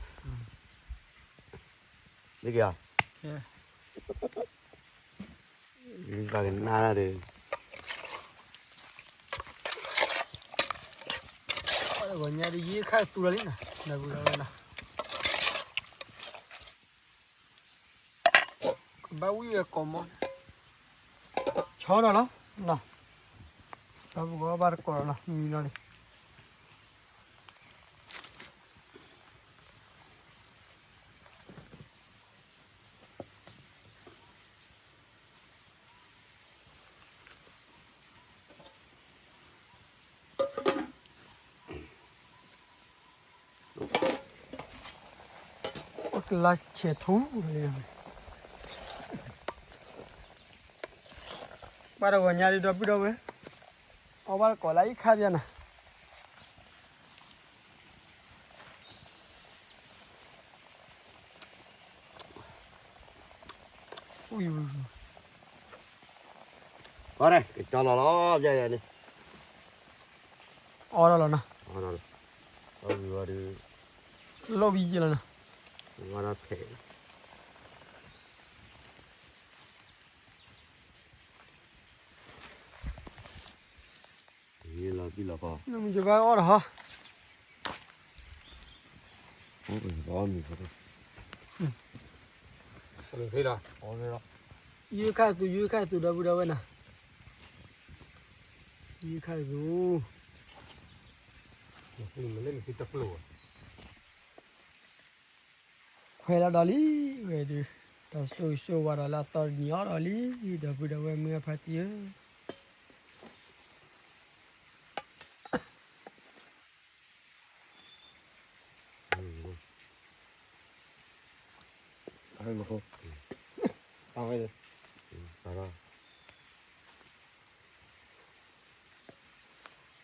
မ့ၢ်ကဲ, ပှၤကနၣ်ဒီး ပှၤတဂီၤညါဒ်ယဲခါသူလီၤလံနီၤ, နၢ်ပူၤလီၤဝဲနီၤ, ကဘၣ်ဝံၣ်ဝဲကိးမီၢ်, ဆီဒီးလီၤ, ဒီပုၢ်ဝဲၢ်ဘၣ်တကိးဒီးလီၤ, မံလီၤန့ၣ် ကလါဆဲးထူလံ, ပှၤတဂီၤညါဒ်ဒီပုၢ်ဒီဝဲၢ်, အီၣ်ဘၣ်တကိးလၢအံၤခါပျဲနၤ ကၠီလီၤလီၤ ယဲယဲန့ၣ်, အီၣ်ဒီးလီၤနီၤ, အီၣ်ဒီးလီၤ, အီၣ်ဝံၤဝဲဒီး, လိၣ်ဝံၤယဲလီၤနီၤ, ဝါဒၣ်ဖဲးလီၤ, ယလီၤဘံၣ်လီၤကီ, နမ့ၢ်ယဘၣ်အီၣ်ဒီးဟီ, အီၣ်မ့ၤ, ယုၢ်ခါသူ ယုၢ်ခါသူ ဒီပုၢ်ဒီဝဲၢ်နီၤ, ယုၢ်ခါသူ ခွဲးလီၤဒီးလံ, ဝဲဒုး, တၢ်ဆိၣ်ဂ့ၤဆိၣ်ဝါဒီးလၢအသီတနံၤအီၤဒီးလံ, ဒီပုၢ်ဒီဝဲၢ်မုၢ်အဖါတံၢ်ဧၢ,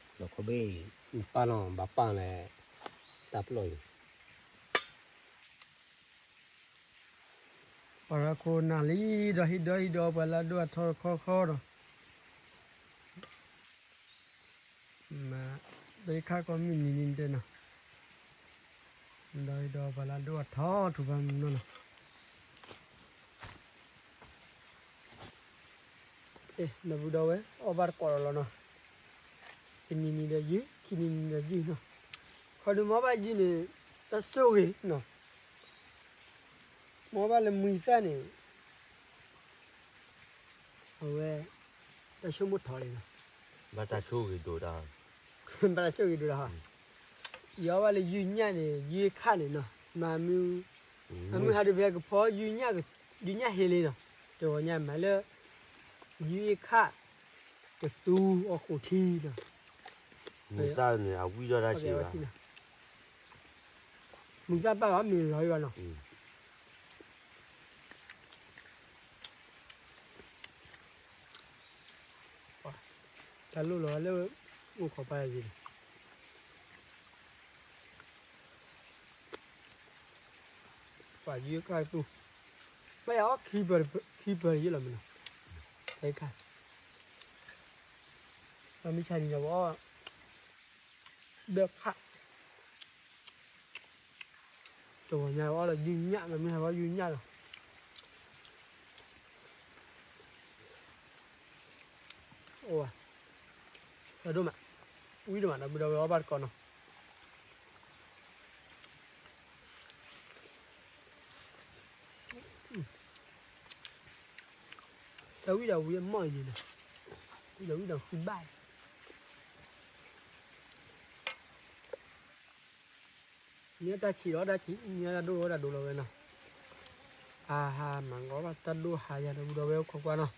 လီၤခီဘ့ၣ်, ပၢ်နီၤ ဘၣ်ပၢ်လဲၣ်, တၢ်ပျီၢ်အံၤ ပှၤရၤခိၣ်နၢ်လံ, ဒီးဟံးဒီးဟံးဒီးပှၤလၢအဒိၣ်အထီတခီခီဒီး, မ့ၢ်, ဒီးယခါကီမုၢ်နံၤန့ၣ်တဲနီၤ, ဒီးဟံးဒီးပှၤလၢအဒိၣ်အထီထူၣ်ဖးမုၢ်နီၤနီၤ အဲ, နပုၢ်ဒီဝဲၢ် အီၣ်ဘၣ်တကိးဒီးလီၤနီၤ, တနံၤနံၤဒီးယုၢ်, ခံနံၤနံၤဒီးယုၢ်နီၤ, ခီဒုးမ့ၢ်ဘၣ်ယုၢ်န့ၣ်, တၢ်ဆိၣ်ဂ့ၤနီၤ, မ့ၢ်ဘၣ်လၢမုၢ်သၣ်န့ၣ်, အဝဲ, တၢ်ဆိကမိၣ်ထီၣ်လံနီၤ, ဘၣ်တၢ်ဆိၣ်ဂ့ၤဒိၣ်ဒၣ်, ဘၣ်တၢ်ဆိၣ်ဂ့ၤဒိၣ်ဒၣ်ဟီ, ယအီၣ်ဘၣ်လၢယုၢ်ညၣ်န့ၣ် ယုၢ်ခါန့ၣ်နီၤ, မၤမုၢ်, မၤမုၢ်ဟးဒုးဖဲကဖီ, ယုၢ်ညၣ်ဟ့လံနီၤ, တဂီၤညါမၤလၢ, ယုၢ်ခါ, ကသူအီၣ်ဃိးထံနီၤ, မုၢ်သၣ်န့ၣ် အဝံၣ်ဒီးတၢ်ဆံးဘၣ်, မုၢ်သၣ်ဘၣ်ဘၣ်မ့ၢ်လီၤဘၣ်နီၤ တၢ်လိၣ်လီၤလၢ, အိၣ်ခိးပၢ်ယၤ, ပှၤယုၢ်ခါသူ, မ့ၢ်ယအီၣ်ခံပၢၤ, ခံပၢၤယုၢ်လီၤမ့ၢ်နီၤ, တခါ, ပမ့ၢ်ဆါန့ၣ်ဒီးပအီၣ်, ဒီးဖး တဂီၤညါအီၣ်လီၤယုၢ်ညၣ်, မ့မ့ၢ်ဟးဂီၤယုၢ်ညၣ်လီၤ, အိၣ်, ဒိၣ်မး, ဝံၣ်ဒိၣ်မး ဒီပုၢ်ဒီဝဲၢ်အီၣ်ဘၣ်တကိးနီၤ, တၢ်ဝံၣ်ဒီးဝံၣ်အမီၢ်ယံၤန့ၣ်, ဝံၣ်ဒီးဝံၣ်ဒီးဃုဘၣ် မ့ၢ်တၢ်ဆံးဒီးတၢ်ဆံး, မ့ၢ်တၢ်ဒိၣ်ဒီးတၢ်ဒိၣ်လီၤဝဲနီၤ. အဟါ မၤကီးဘၣ်တၢ်ဒိၣ်ဟါယၤဒီး ဝံၤဒီးဝဲအိၣ်ခိးကွၢ်နီၤ.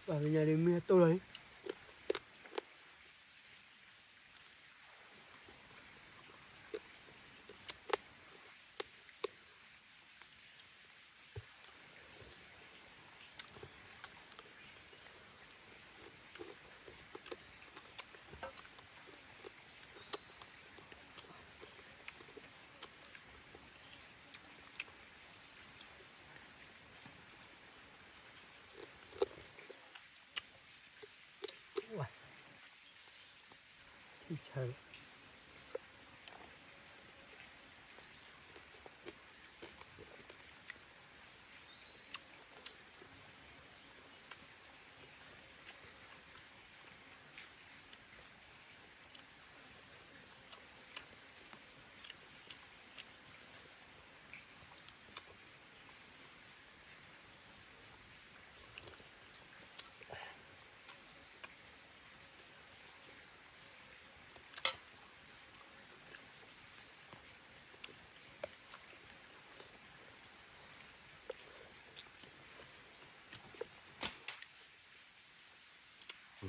ပှၤကညီဒ်မ့ၢ်တိၢ်လီၤလံ.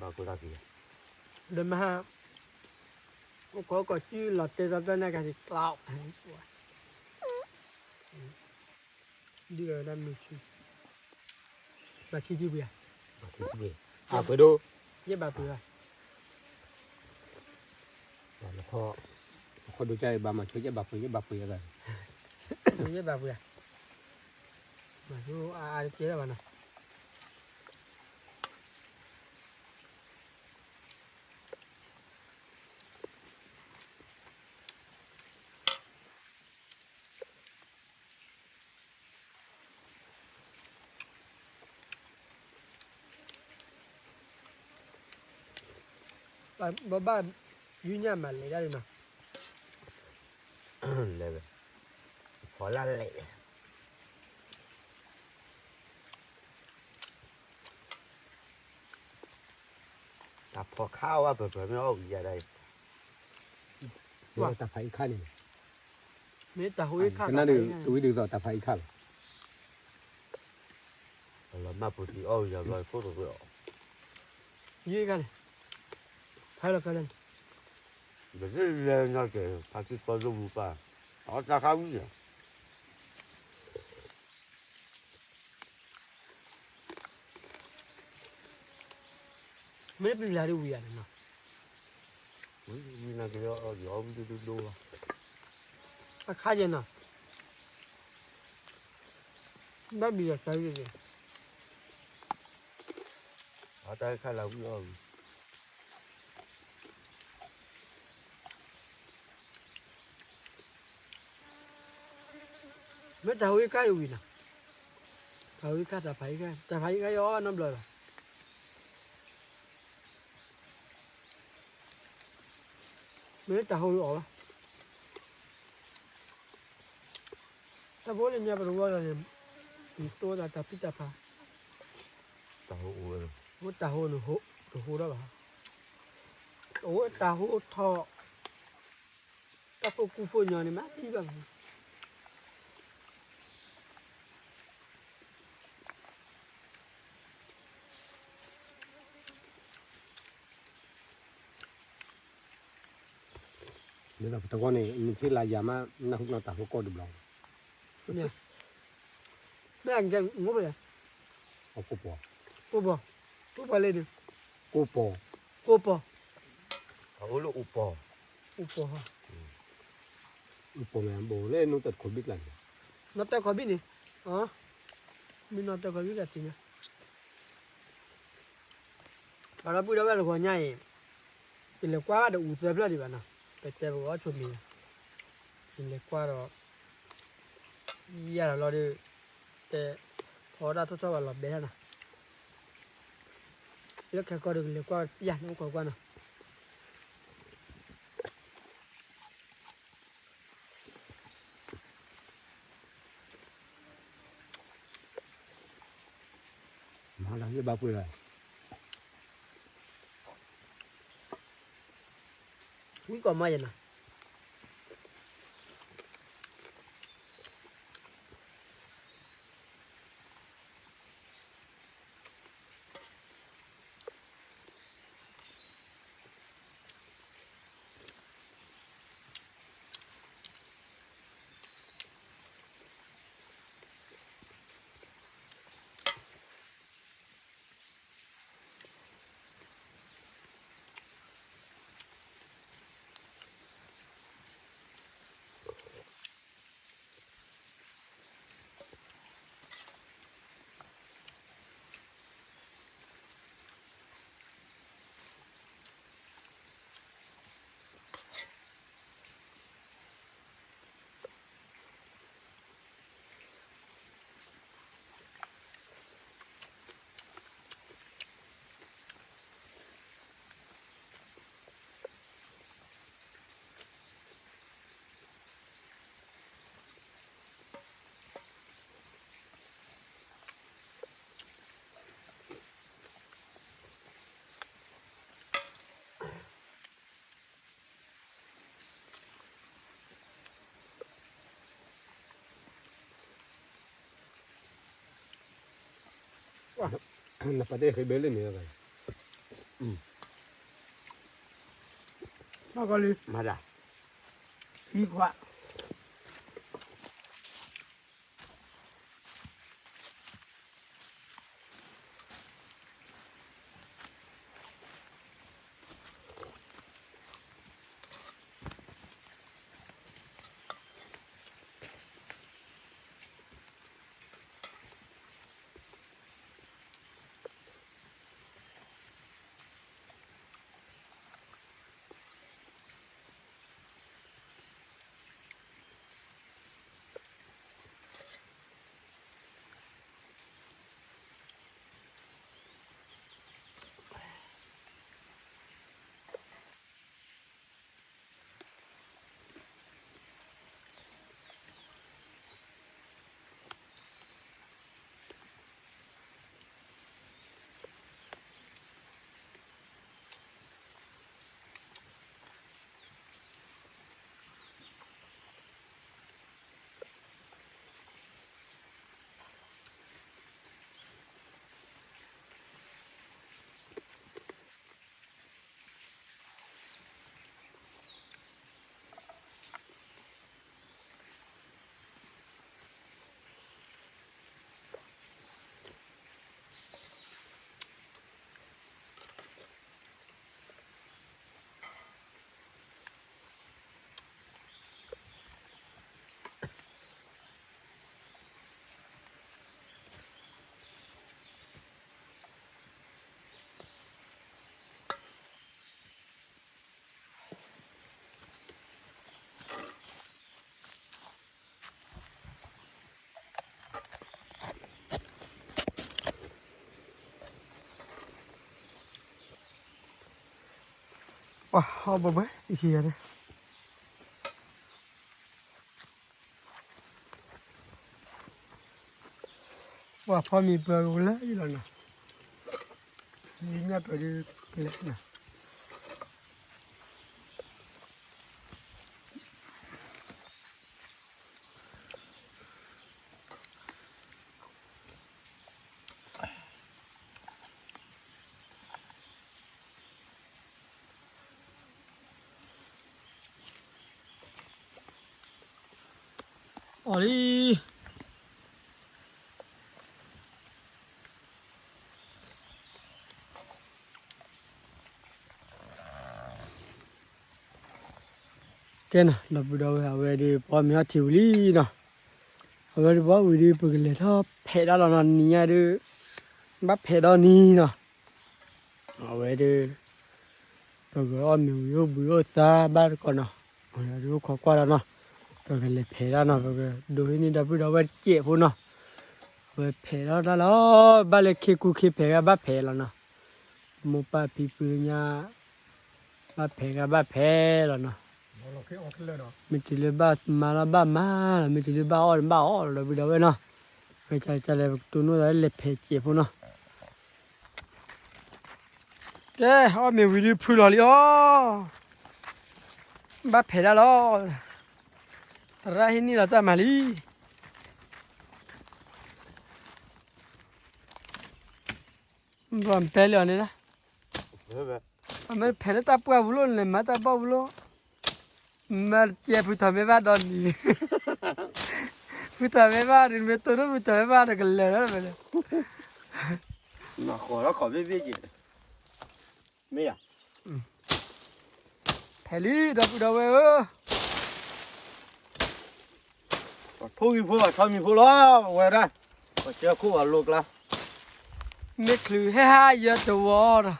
ဝါ, ထံဆါလီၤ. ဒီးမဟါ, အိၣ်ခိးကိးစုလီၤတဲာ်သီတၢ်န့ၣ်ကစံးကျီ, ဒ်ဝဲဒၣ်မုၢ်ဆူ, ဘၣ်ခံဆံပှ့ၤဧါ, အပှ့ၤဒိၣ်, ယဲၢ်ဘၣ်ပှ့ၤဧါ, ခီဒိကဘၣ်မၤဆိယဲၢ်ဘၣ်ပှ့ၤ, ယဲၢ်ဘၣ်ပှ့ၤဧါ, ယဲၢ်ဘၣ်ပှ့ၤဧါ, မၤဆိအါအါတကဲလၢၤဘၣ်နီၤ. ဘၣ်ဘၣ်, ယူညၣ်မၤလဲၤဒၣ်လံနီၤ, လဲၤဝဲ, ဖီလာ်လဲၤ တၢ်ဖီခါအီၣ်ဝဲပှဲၤပှဲၤမ့ၢ်အီၣ်ဝံၤယၤဒၣ်အံၤ, တၢ်ဖးအံၤခါန့ၣ်, မ့ၢ်တၢ်ဟိအံၤခါ, ကနၣ်ဒုးတဝံၤဒုးသိးတၢ်ဖးအံၤခါလီၤ, လီၤမၢ်ပူၤတံၤအီၣ်ဝံၤယၤဘျီခိၣ်တဝဲအီၤ, ယံၤခါန့ၣ်, ဖးလီၤခါလၢန့ၣ်, ပသ့ၣ်လဲၤနီၤကဲၤ ဖါတံၢ်ကီၢ်လိၣ်မူပၢ်, အီၣ်တၢ်ခါဝံၤယၤ မ့ၢ်ပျံၤလၢဒ်ဝံၤယၤန့ၣ်နီၤ, ဝံၤနၤက့ၤအီၣ်ဒံးအီၣ်ဝံၤဒိၣ်ဒိၣ်ဘၣ်, အခါယဲနီၤ, ဘၣ်ဘံၤယၤသးဝံၤ, အတၢ်ခါလၢဝံၤအီၣ်ဝံၤ မ့ၢ်တၢ်ဟိအံၤခါအံၤဝံၤနီၤ, တၢ်ဟိအံၤခါ တၢ်ဖးအံၤခါ တၢ်ဖးအံၤခါယအီၣ်နီတဘျီဘၣ်, မ့ၢ်တၢ်ဟိအီၤဘၣ်, တၢ်ဖိလၢညါပတဝီဒီးန့ၣ်, ယတိၢ်သးတၢ်ဖံးတၢ်ဖး, တၢ်ဟိအိၣ်ဝဲ, အိၣ်တၢ်ဟိန့ၣ် တဟိထီၣ်ဘၣ်, အိၣ်တၢ်ဟိထီၣ် တၢ်ဖိကူဖိညီန့ၣ် မ့ၢ်ထံၣ်ဘၣ်ဘၣ်. မ့ၢ်ဒီးပတဂီၢ်န့ၣ် နထံၣ်လၢယၤမး နၢ်ဟူနီၢ်တၢ်ဖိကီၢ်ဒုးဘျီ, မ့ၢ်အကဲငိၣ်ဘၣ်ယၤ, ကိၢ်ပီၤ, ကိၢ်ပီၤ, ကိၢ်ပီၤလဲၣ်ဒုး, ကိၢ်ပီၤ, ကိၢ်ပီၤ, အအိၣ်လၢအိၣ်ပီၤ, အိၣ်ပီၤ, အိၣ်ပီၤမ့ၢ်ဘိးလၢနီၢ်တၢ်တခီဘံၣ်ကျါန့ၣ်, နီၢ်တၢ်တခီဘံၣ်န့ၣ်, မ့ၢ်နီၢ်တၢ်တခီဘံၣ်ကျါသ့ၣ်ညါ ပှၤဒီပုၢ်ဒီဝဲၢ်တဂီၤညါအံၤ, ယလဲၤကွၢ်ဘၣ်တအူသၢဖျၢၣ်ဒံးဘၣ်နီၤ, ပတဲပကအီၣ်ဆိမံၤ, ယလဲၤကွၢ်ဒီး, ယၤဒီးလီၤဒီး, တဲ အီၣ်ဒၣ်ထီၣ်ထီၣ်ဘၣ်လီၤဘဲဒၣ်နီၤ, လၢခဲကီၢ်ဒီးကလဲၤကွၢ်ပျၢ်န့ၣ် အိၣ်ခိးကွၢ်နီၤ. မၤလၢဘၣ်ပှဲၤလီၤ, ဝံၣ်ကီးမးယဲနီၤ. နပာ်တဲဃ့ဘဲလၢန့ၣ်, မၤကီလံ, မၤဒၣ်, ဟံးခွါ. ပှၤဟီၣ်ဘၣ်ဘၣ် ယခံဂၤဒၣ် ပှၤဖီမံၤပၢၤကလၢာ်လီၤနီၤ, လံညၣ်ပၢၤဒ်ကလဲၤနီၤ. အီၣ်လံ. ကဲနီၤ ဒီပုၢ်ဒီဝဲၢ် အဝဲဒုး ပအီၣ်မ့ၤအီထံဝံၤလံနီၤ, အဝဲဒုး ပအီၣ်ဝံၤဒုး ပကလဲၤထီၣ်ဖဲးဒၣ်လီၤနီၤ, နံၤညါဒုး ဘၣ်ဖဲးဒီးနံၤနီၤ, အဝဲဒုး ပကအီၣ်မ့ၤဝံၤအိၣ်ဘှံးအိၣ်သါဘၣ်တကိးနီၤ, ဒုးအိၣ်ခိးကွၢ်လီၤနီၤ, ပကလဲၤဖဲးဒၣ်နီၤ, ပကဒိးဟံးန့ၢ်ဒီပုၢ်ဒီဝဲၢ်တစဲးဖိနီၤ, ဝဲဖဲးထီၣ်တၢ်လီၤ, ဘၣ်လၢခ့ကူခ့ဖဲးဂၤဘၣ်ဖဲးလီၤနီၤ, မိၢ်ပၢ်ဖံဖုညါ ဘၣ်ဖဲးဂၤဘၣ်ဖဲးလီၤနီၤ, မ့ၢ်တုၤလၢဘၣ်မၤလီၤဘၣ်မၤလီၤ, မ့ၢ်တုၤလၢဘၣ်အီၣ်ဘၣ်အီၣ်လီၤ ဒီပုၢ်ဒီဝဲၢ်နီၤ, ဝဲကလဲၤပကတိၢ်နီၣ်သးလၢလဲၤဖဲးစဲးဖိနီၤ, ကဲ အီၣ်မ့ၤဝံၤဒုးဖုလီၤလံအီၤ, ဘၣ်ဖဲးဒၣ်လီၤ, သရၣ်ဟံးန့ၢ်လီၤတၢ်မၤလံ ဘၣ်မၤဖဲးလၢအီၤန့ၣ်, အမ့ၢ်ဖဲးလၢတၢ်ပှၢ်ပူၤလီၤန့ၣ် မၤတၢ်ဘီၣ်ပူၤလီၤ, မၤစဲးဖုထီၣ်မ့ၢ်ဘၣ်ဒီးနံၤ, ဖုထီၣ်မ့ၢ်ဘၣ်ဒုး မ့ၢ်တိၢ်ဒိၣ်ဖုထီၣ်မ့ၢ်ဘၣ်ဒီးကလၢာ်လီၤ, မၤဃီၤလီၤခီၣ်ဘ့ၣ်ဘ့ၣ်က့ၤ, မ့ၢ်ယၤ ဖဲးလံ ဒီပုၢ်ဒီဝဲၢ်ဧၢ, ပှၤထိၣ်ဂံၢ်ဖိ ပှၤထီမံၤဖိလီၤ, ဝဲဒၣ် ပှၤကၢခိၣ်ပှၤလိကျါ, မ့ၢ်ချုးဟဲဟးယၢၤတဝီဒီး,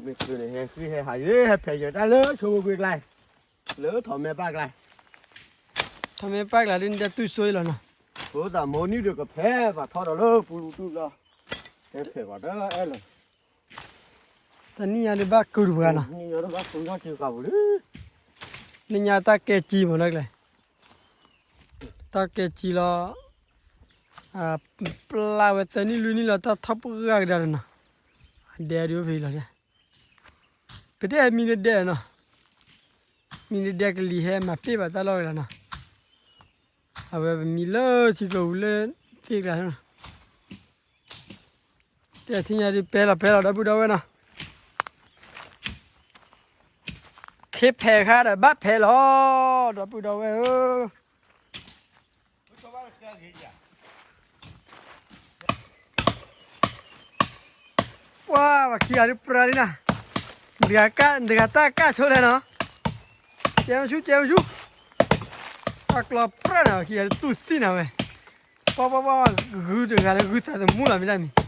မ့ၢ်ချုးန့ၣ် ဟဲဃံဟဲဟးယဲ ဟဲဖဲးယၢၤတၢ်လၢဆိကမိၣ်ကွံာ်ကျါ, လၢထီၣ်မဲာ်ပၢ်ကျါ, ထီၣ်မဲာ်ပၢ်ကျါဒ်န့ၣ် တၢ်တူၢ်စိလီၤနီၤ, ဖိသၣ်မိၢ်နံၣ်ဒုးကဖဲး ပှၤထီဒီးလၢပူၤတူၢ်လီၤ, ဟဲဖဲးပှၤတအဲၣ်လၢ တနံၣ်ညါဒ်ဘၣ်ကုၢ်တပှၤနီၤ, နံၣ်ညါဒ်ဘၣ်ကုၢ်ထီၣ်က့ၤဃာ်ပူၤလံ, နံၣ်ညါတၢ်ကဲကံမ့ၢ်နီၢ်ကျဲ, တၢ်ကဲကံလီၤ, ပျၢ်ဝဲသၢနံၣ်လွံၢ်နံၣ်လီၤ တၢ်ထီၣ်ပှၢ်ကဒါဒီးနီၤ, အဒဲဒုးအိၣ်ဖဲအံၤလီၤ, ပတဲမံလၢဒဲနီၤ, မံလၢဒဲကလံၤဟဲမၤပ့ၢ်ဘၣ်တၢ်လီၢ်ကလၤနီၤ, အဝဲပမံလၢထံကျိပူၤလၢသ့ၣ်ကျါနီၤ ကဲ ထံၣ်ညါဒ်ပဲလီၤပဲလီၤ ဒီပုၢ်ဒီဝဲၢ်နီၤ, ခ့ဖဲးခါဒီးဘၣ်ဖဲးလီၤ ဒီပုၢ်ဒီဝဲၢ်ဧၢ, ပှၤ ပှၤခံဂၤဒ်ပြၤလံနီၤ, တဂၤတၢ်ကၢ်ဆိလဲၣ်နီၤ, ကဲမဆူၣ်ကဲမဆူၣ်, ပှၤကျီပြၤနီၤ ပှၤခံဂၤဒ်တူၢ်သံနီၤဝဲ, ပှၤပှၤပှၤ ဂုၤတဂၤလၢဂုၤသးသမူလီၤမ့ၢ်တၢ်မံၤ,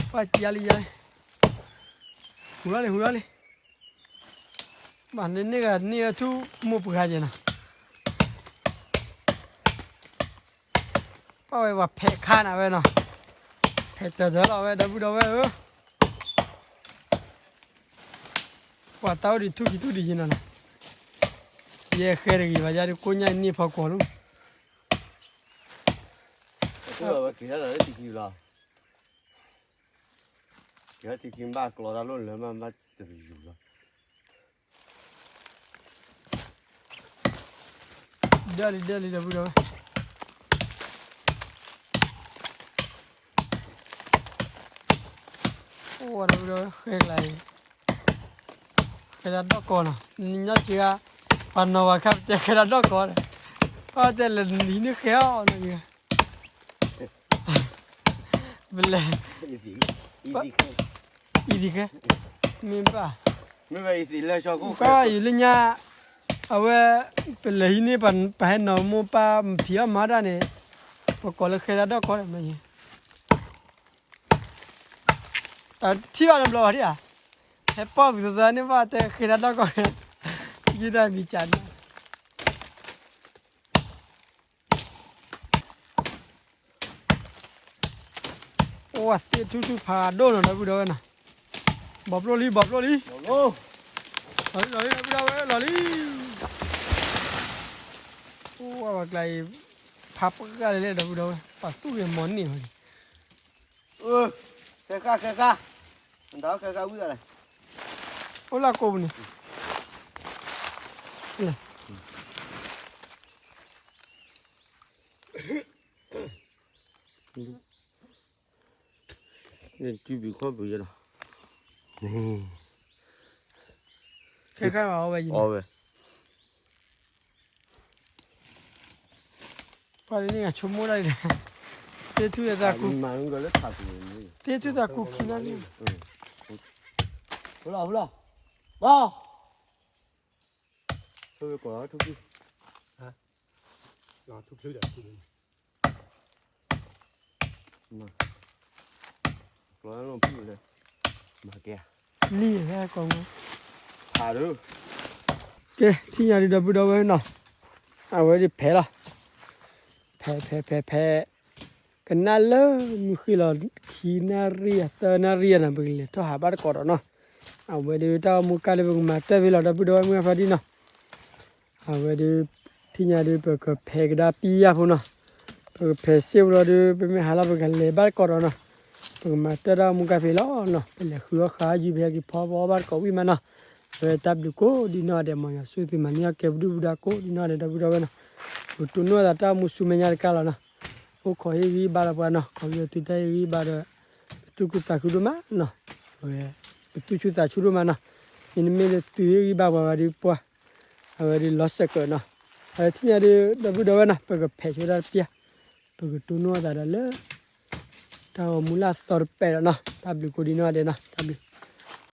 ပှၤကယါလံယါလံ, ဟူးထီၣ်လံဟူးထီၣ်လံ, ဘၣ်န့ၣ်န့ၢ်ဂၤန့ၢ်ဝဲထူၣ်မိၢ်ပှၤယဲနီၤ, ပှၤဝဲပှၤဖဲးခါနၤဝဲနီၤ, ဖဲးတၢၢ်တၢၢ်လီၤဝဲ ဒီပုၢ်ဒီဝဲၢ်ဧၢ, ပှၤတၢ်အိၣ်ဒံးထူၣ်ခံထူၣ်ဒံးယဲနီၤနီၤ, ယဲဃဲတဂ့ၤဘၣ် ယၤဒ်ကိးညါန့ၢ်ဖီကွီၤလီၤ, က့ၤထီၣ်လၢထံခံလီၤ, က့ၤထီၣ်ထံခံဘၣ်ကျီတၢ်လိၣ်လၢမးမးတယူၤလီၤ ဒၢလံဒၢလံဒီပုၢ်ဒီဝဲၢ်, အိၣ်ဝဲဒီပုၢ်ဒီဝဲၢ် ဃဲကျါအံၤ, ဃဲဒၣ်ဒီၣ်ကီနီၤ, နညါက့ၤဂၤ, ပှၤနီၢ်ဝၤခါပတဲဃဲဒၣ်ဒီၣ်ကီဒီး, အတဲလၢနဟံးန့ၢ်ဃဲအီၤနီၤ, ပလဲၤ, အံၤသံးဃဲ, မ့ၢ်ဘၣ်, မ့ၢ်ဘၣ်အံၤသံးလၢၢ်ဆီခိၣ်ဃဲ, ယလၢညါ, အဝဲ, ပလဲၤဟံးန့ၢ်ပဟဲနီၤမိၢ်ပၢ်ဖံးအီၣ်မၤဒၣ်န့ၣ်, ပကိးလၢဃဲဒၣ်ဒီၣ်ကီဒီးမ့ၢ်, တထံၣ်ဘၣ်လၢဘျီဘၣ်ဒံးဧါ, ဟဲပီၣ်ပသးန့ၣ်ဘၣ်တဲဃဲဒၣ်ဒီၣ်ကီ, ယဒၣ်မံၤကၢ်န့ၣ် အိၣ်ဝဲသ့ၣ်ထူၣ်ထူၣ်ဖးဒိၣ်နီၤ ဒီပုၢ်ဒီဝဲၢ်နီၤ, ဘီဖျိလံ ဘီဖျိလံ, လီၤလံ ဒီပုၢ်ဒီဝဲၢ် လီၤလံ, အိၣ်ဝဲပှၤကျါအံၤ, ဖးပှၢ်လၢလဲၣ် ဒီပုၢ်ဒီဝဲၢ် ပှၤသူၣ်ဂ့ၤမီၤန့ၢ်ဝဲန့ၣ်, ဃဲဃၣ်ဃဲဃၣ်, နတၢ်ဃဲဃၣ်ဝံၤလဲၣ်, အိၣ်လၢကိးပူၤန့ၣ် န့ၣ် တုၤဘံၤခီၣ်ဘုးယဲလီၤ, ခဲခါအီၣ်ဝဲယံၤ, အီၣ်ဝဲ, ပှၤဒ်န့ၣ်ဂၤဆိကမိၣ်ဒၣ်အံၤ, သ့ၣ်ထူၣ်သးကူ, သ့ၣ်ထူၣ်သးကူခံလီၤန့ၣ်, ဟူလီၤ ဟူလီၤ, ဘီ, ထူၣ်ဖျုးဒီး နံၣ်ဟဲကီး, ကဲ ထံၣ်ညါဒ်ဒီပုၢ်ဒီဝဲၢ်နီၤ, အဝဲဒ်ဖဲးလီၤ, ဖဲး ဖဲး ဖဲး ဖဲး, က ကနၣ်လၢမုၢ်ဃ့ၢ်လီၤ ခံနၣ်ရံၣ်သၢနၣ်ရံၣ်နီၤ ပကလဲၤထီၣ်ဟးဘၣ်တကိးဒီးနီၤ. အဝဲဒီးတၢ်အိၣ်မူကၢ်လၢပကမၤတၢ်ဖဲလီၤ ဒီပုၢ်ဒီဝဲၢ်မုၢ်ဖါဒံနီၤ. အဝဲဒီး ထံၣ်ညါဒီး ပကဖဲးကဒါပံယၢ်ဖိနီၤ. ပကဖဲးစ့ၢ်ဖိလီၤဒီး ပမ့ၢ်ဟးလီၤ ပကလဲၤဘၣ်တကိးဒီးနီၤ. ပကမၤတၢ်တၢ်အိၣ်မူကၢ်ဖဲလီၤနီၤ. ပလဲၤဃုအီၣ်ဃာ်ယုၢ် ပဟဲက့ၤဖီအီၣ်ဘၣ်တကိးဝံၣ်မးနီၤ. အဝဲတၢ်ဘျုးကိးဒံနီၢ်ဒဲး မ်ယွၤဆိၣ်ဂ့ၤသုမၤန့ၢ်အီၣ်ကဲပဒုၣ်ပဒါကိးဒံနီၢ်ဒဲး ဒီပုၢ်ဒီဝဲၢ်နီၤ. ပကတိၢ်နီၣ်အသးတၢ်အိၣ်မူဆူမဲာ်ညါတကးလီၤနီၤ. အိၣ်ခိးဟ့ၣ်ဂံၢ်ဘါဒီးပှၤနီၤ. ခီဖျိသုတၢ်ဟ့ၣ်ဂံၢ်ဘါဒီး ပသူၣ်ခုသးခုဒိၣ်မးနီၤ. အဝဲ ပသူၣ်ဆူၣ်သးဆူၣ်ဒိၣ်မးနီၤ. မ့တမ့ၢ်လၢသုဟ့ၣ်ဂံၢ်ဘါပှၤဘၣ်ဒီးပှၤ အဝဲဒီးလီၤစၢၤကၢးနီၤ. အဝဲထံၣ်ညါဒီး ဒီပုၢ်ဒီဝဲၢ်နီၤ ပကဖဲးဆိတၢ်တပျၢ် ပကတိၢ်နီၣ်အသးဒီးလၢ တၢ်ဂီၤမူလၢအသီတပဲာ်ဒီးနီၤ. တၢ်ဘျုးကိးဒံနီၢ်ဒဲးနီၤ တၢ်ဘျုး.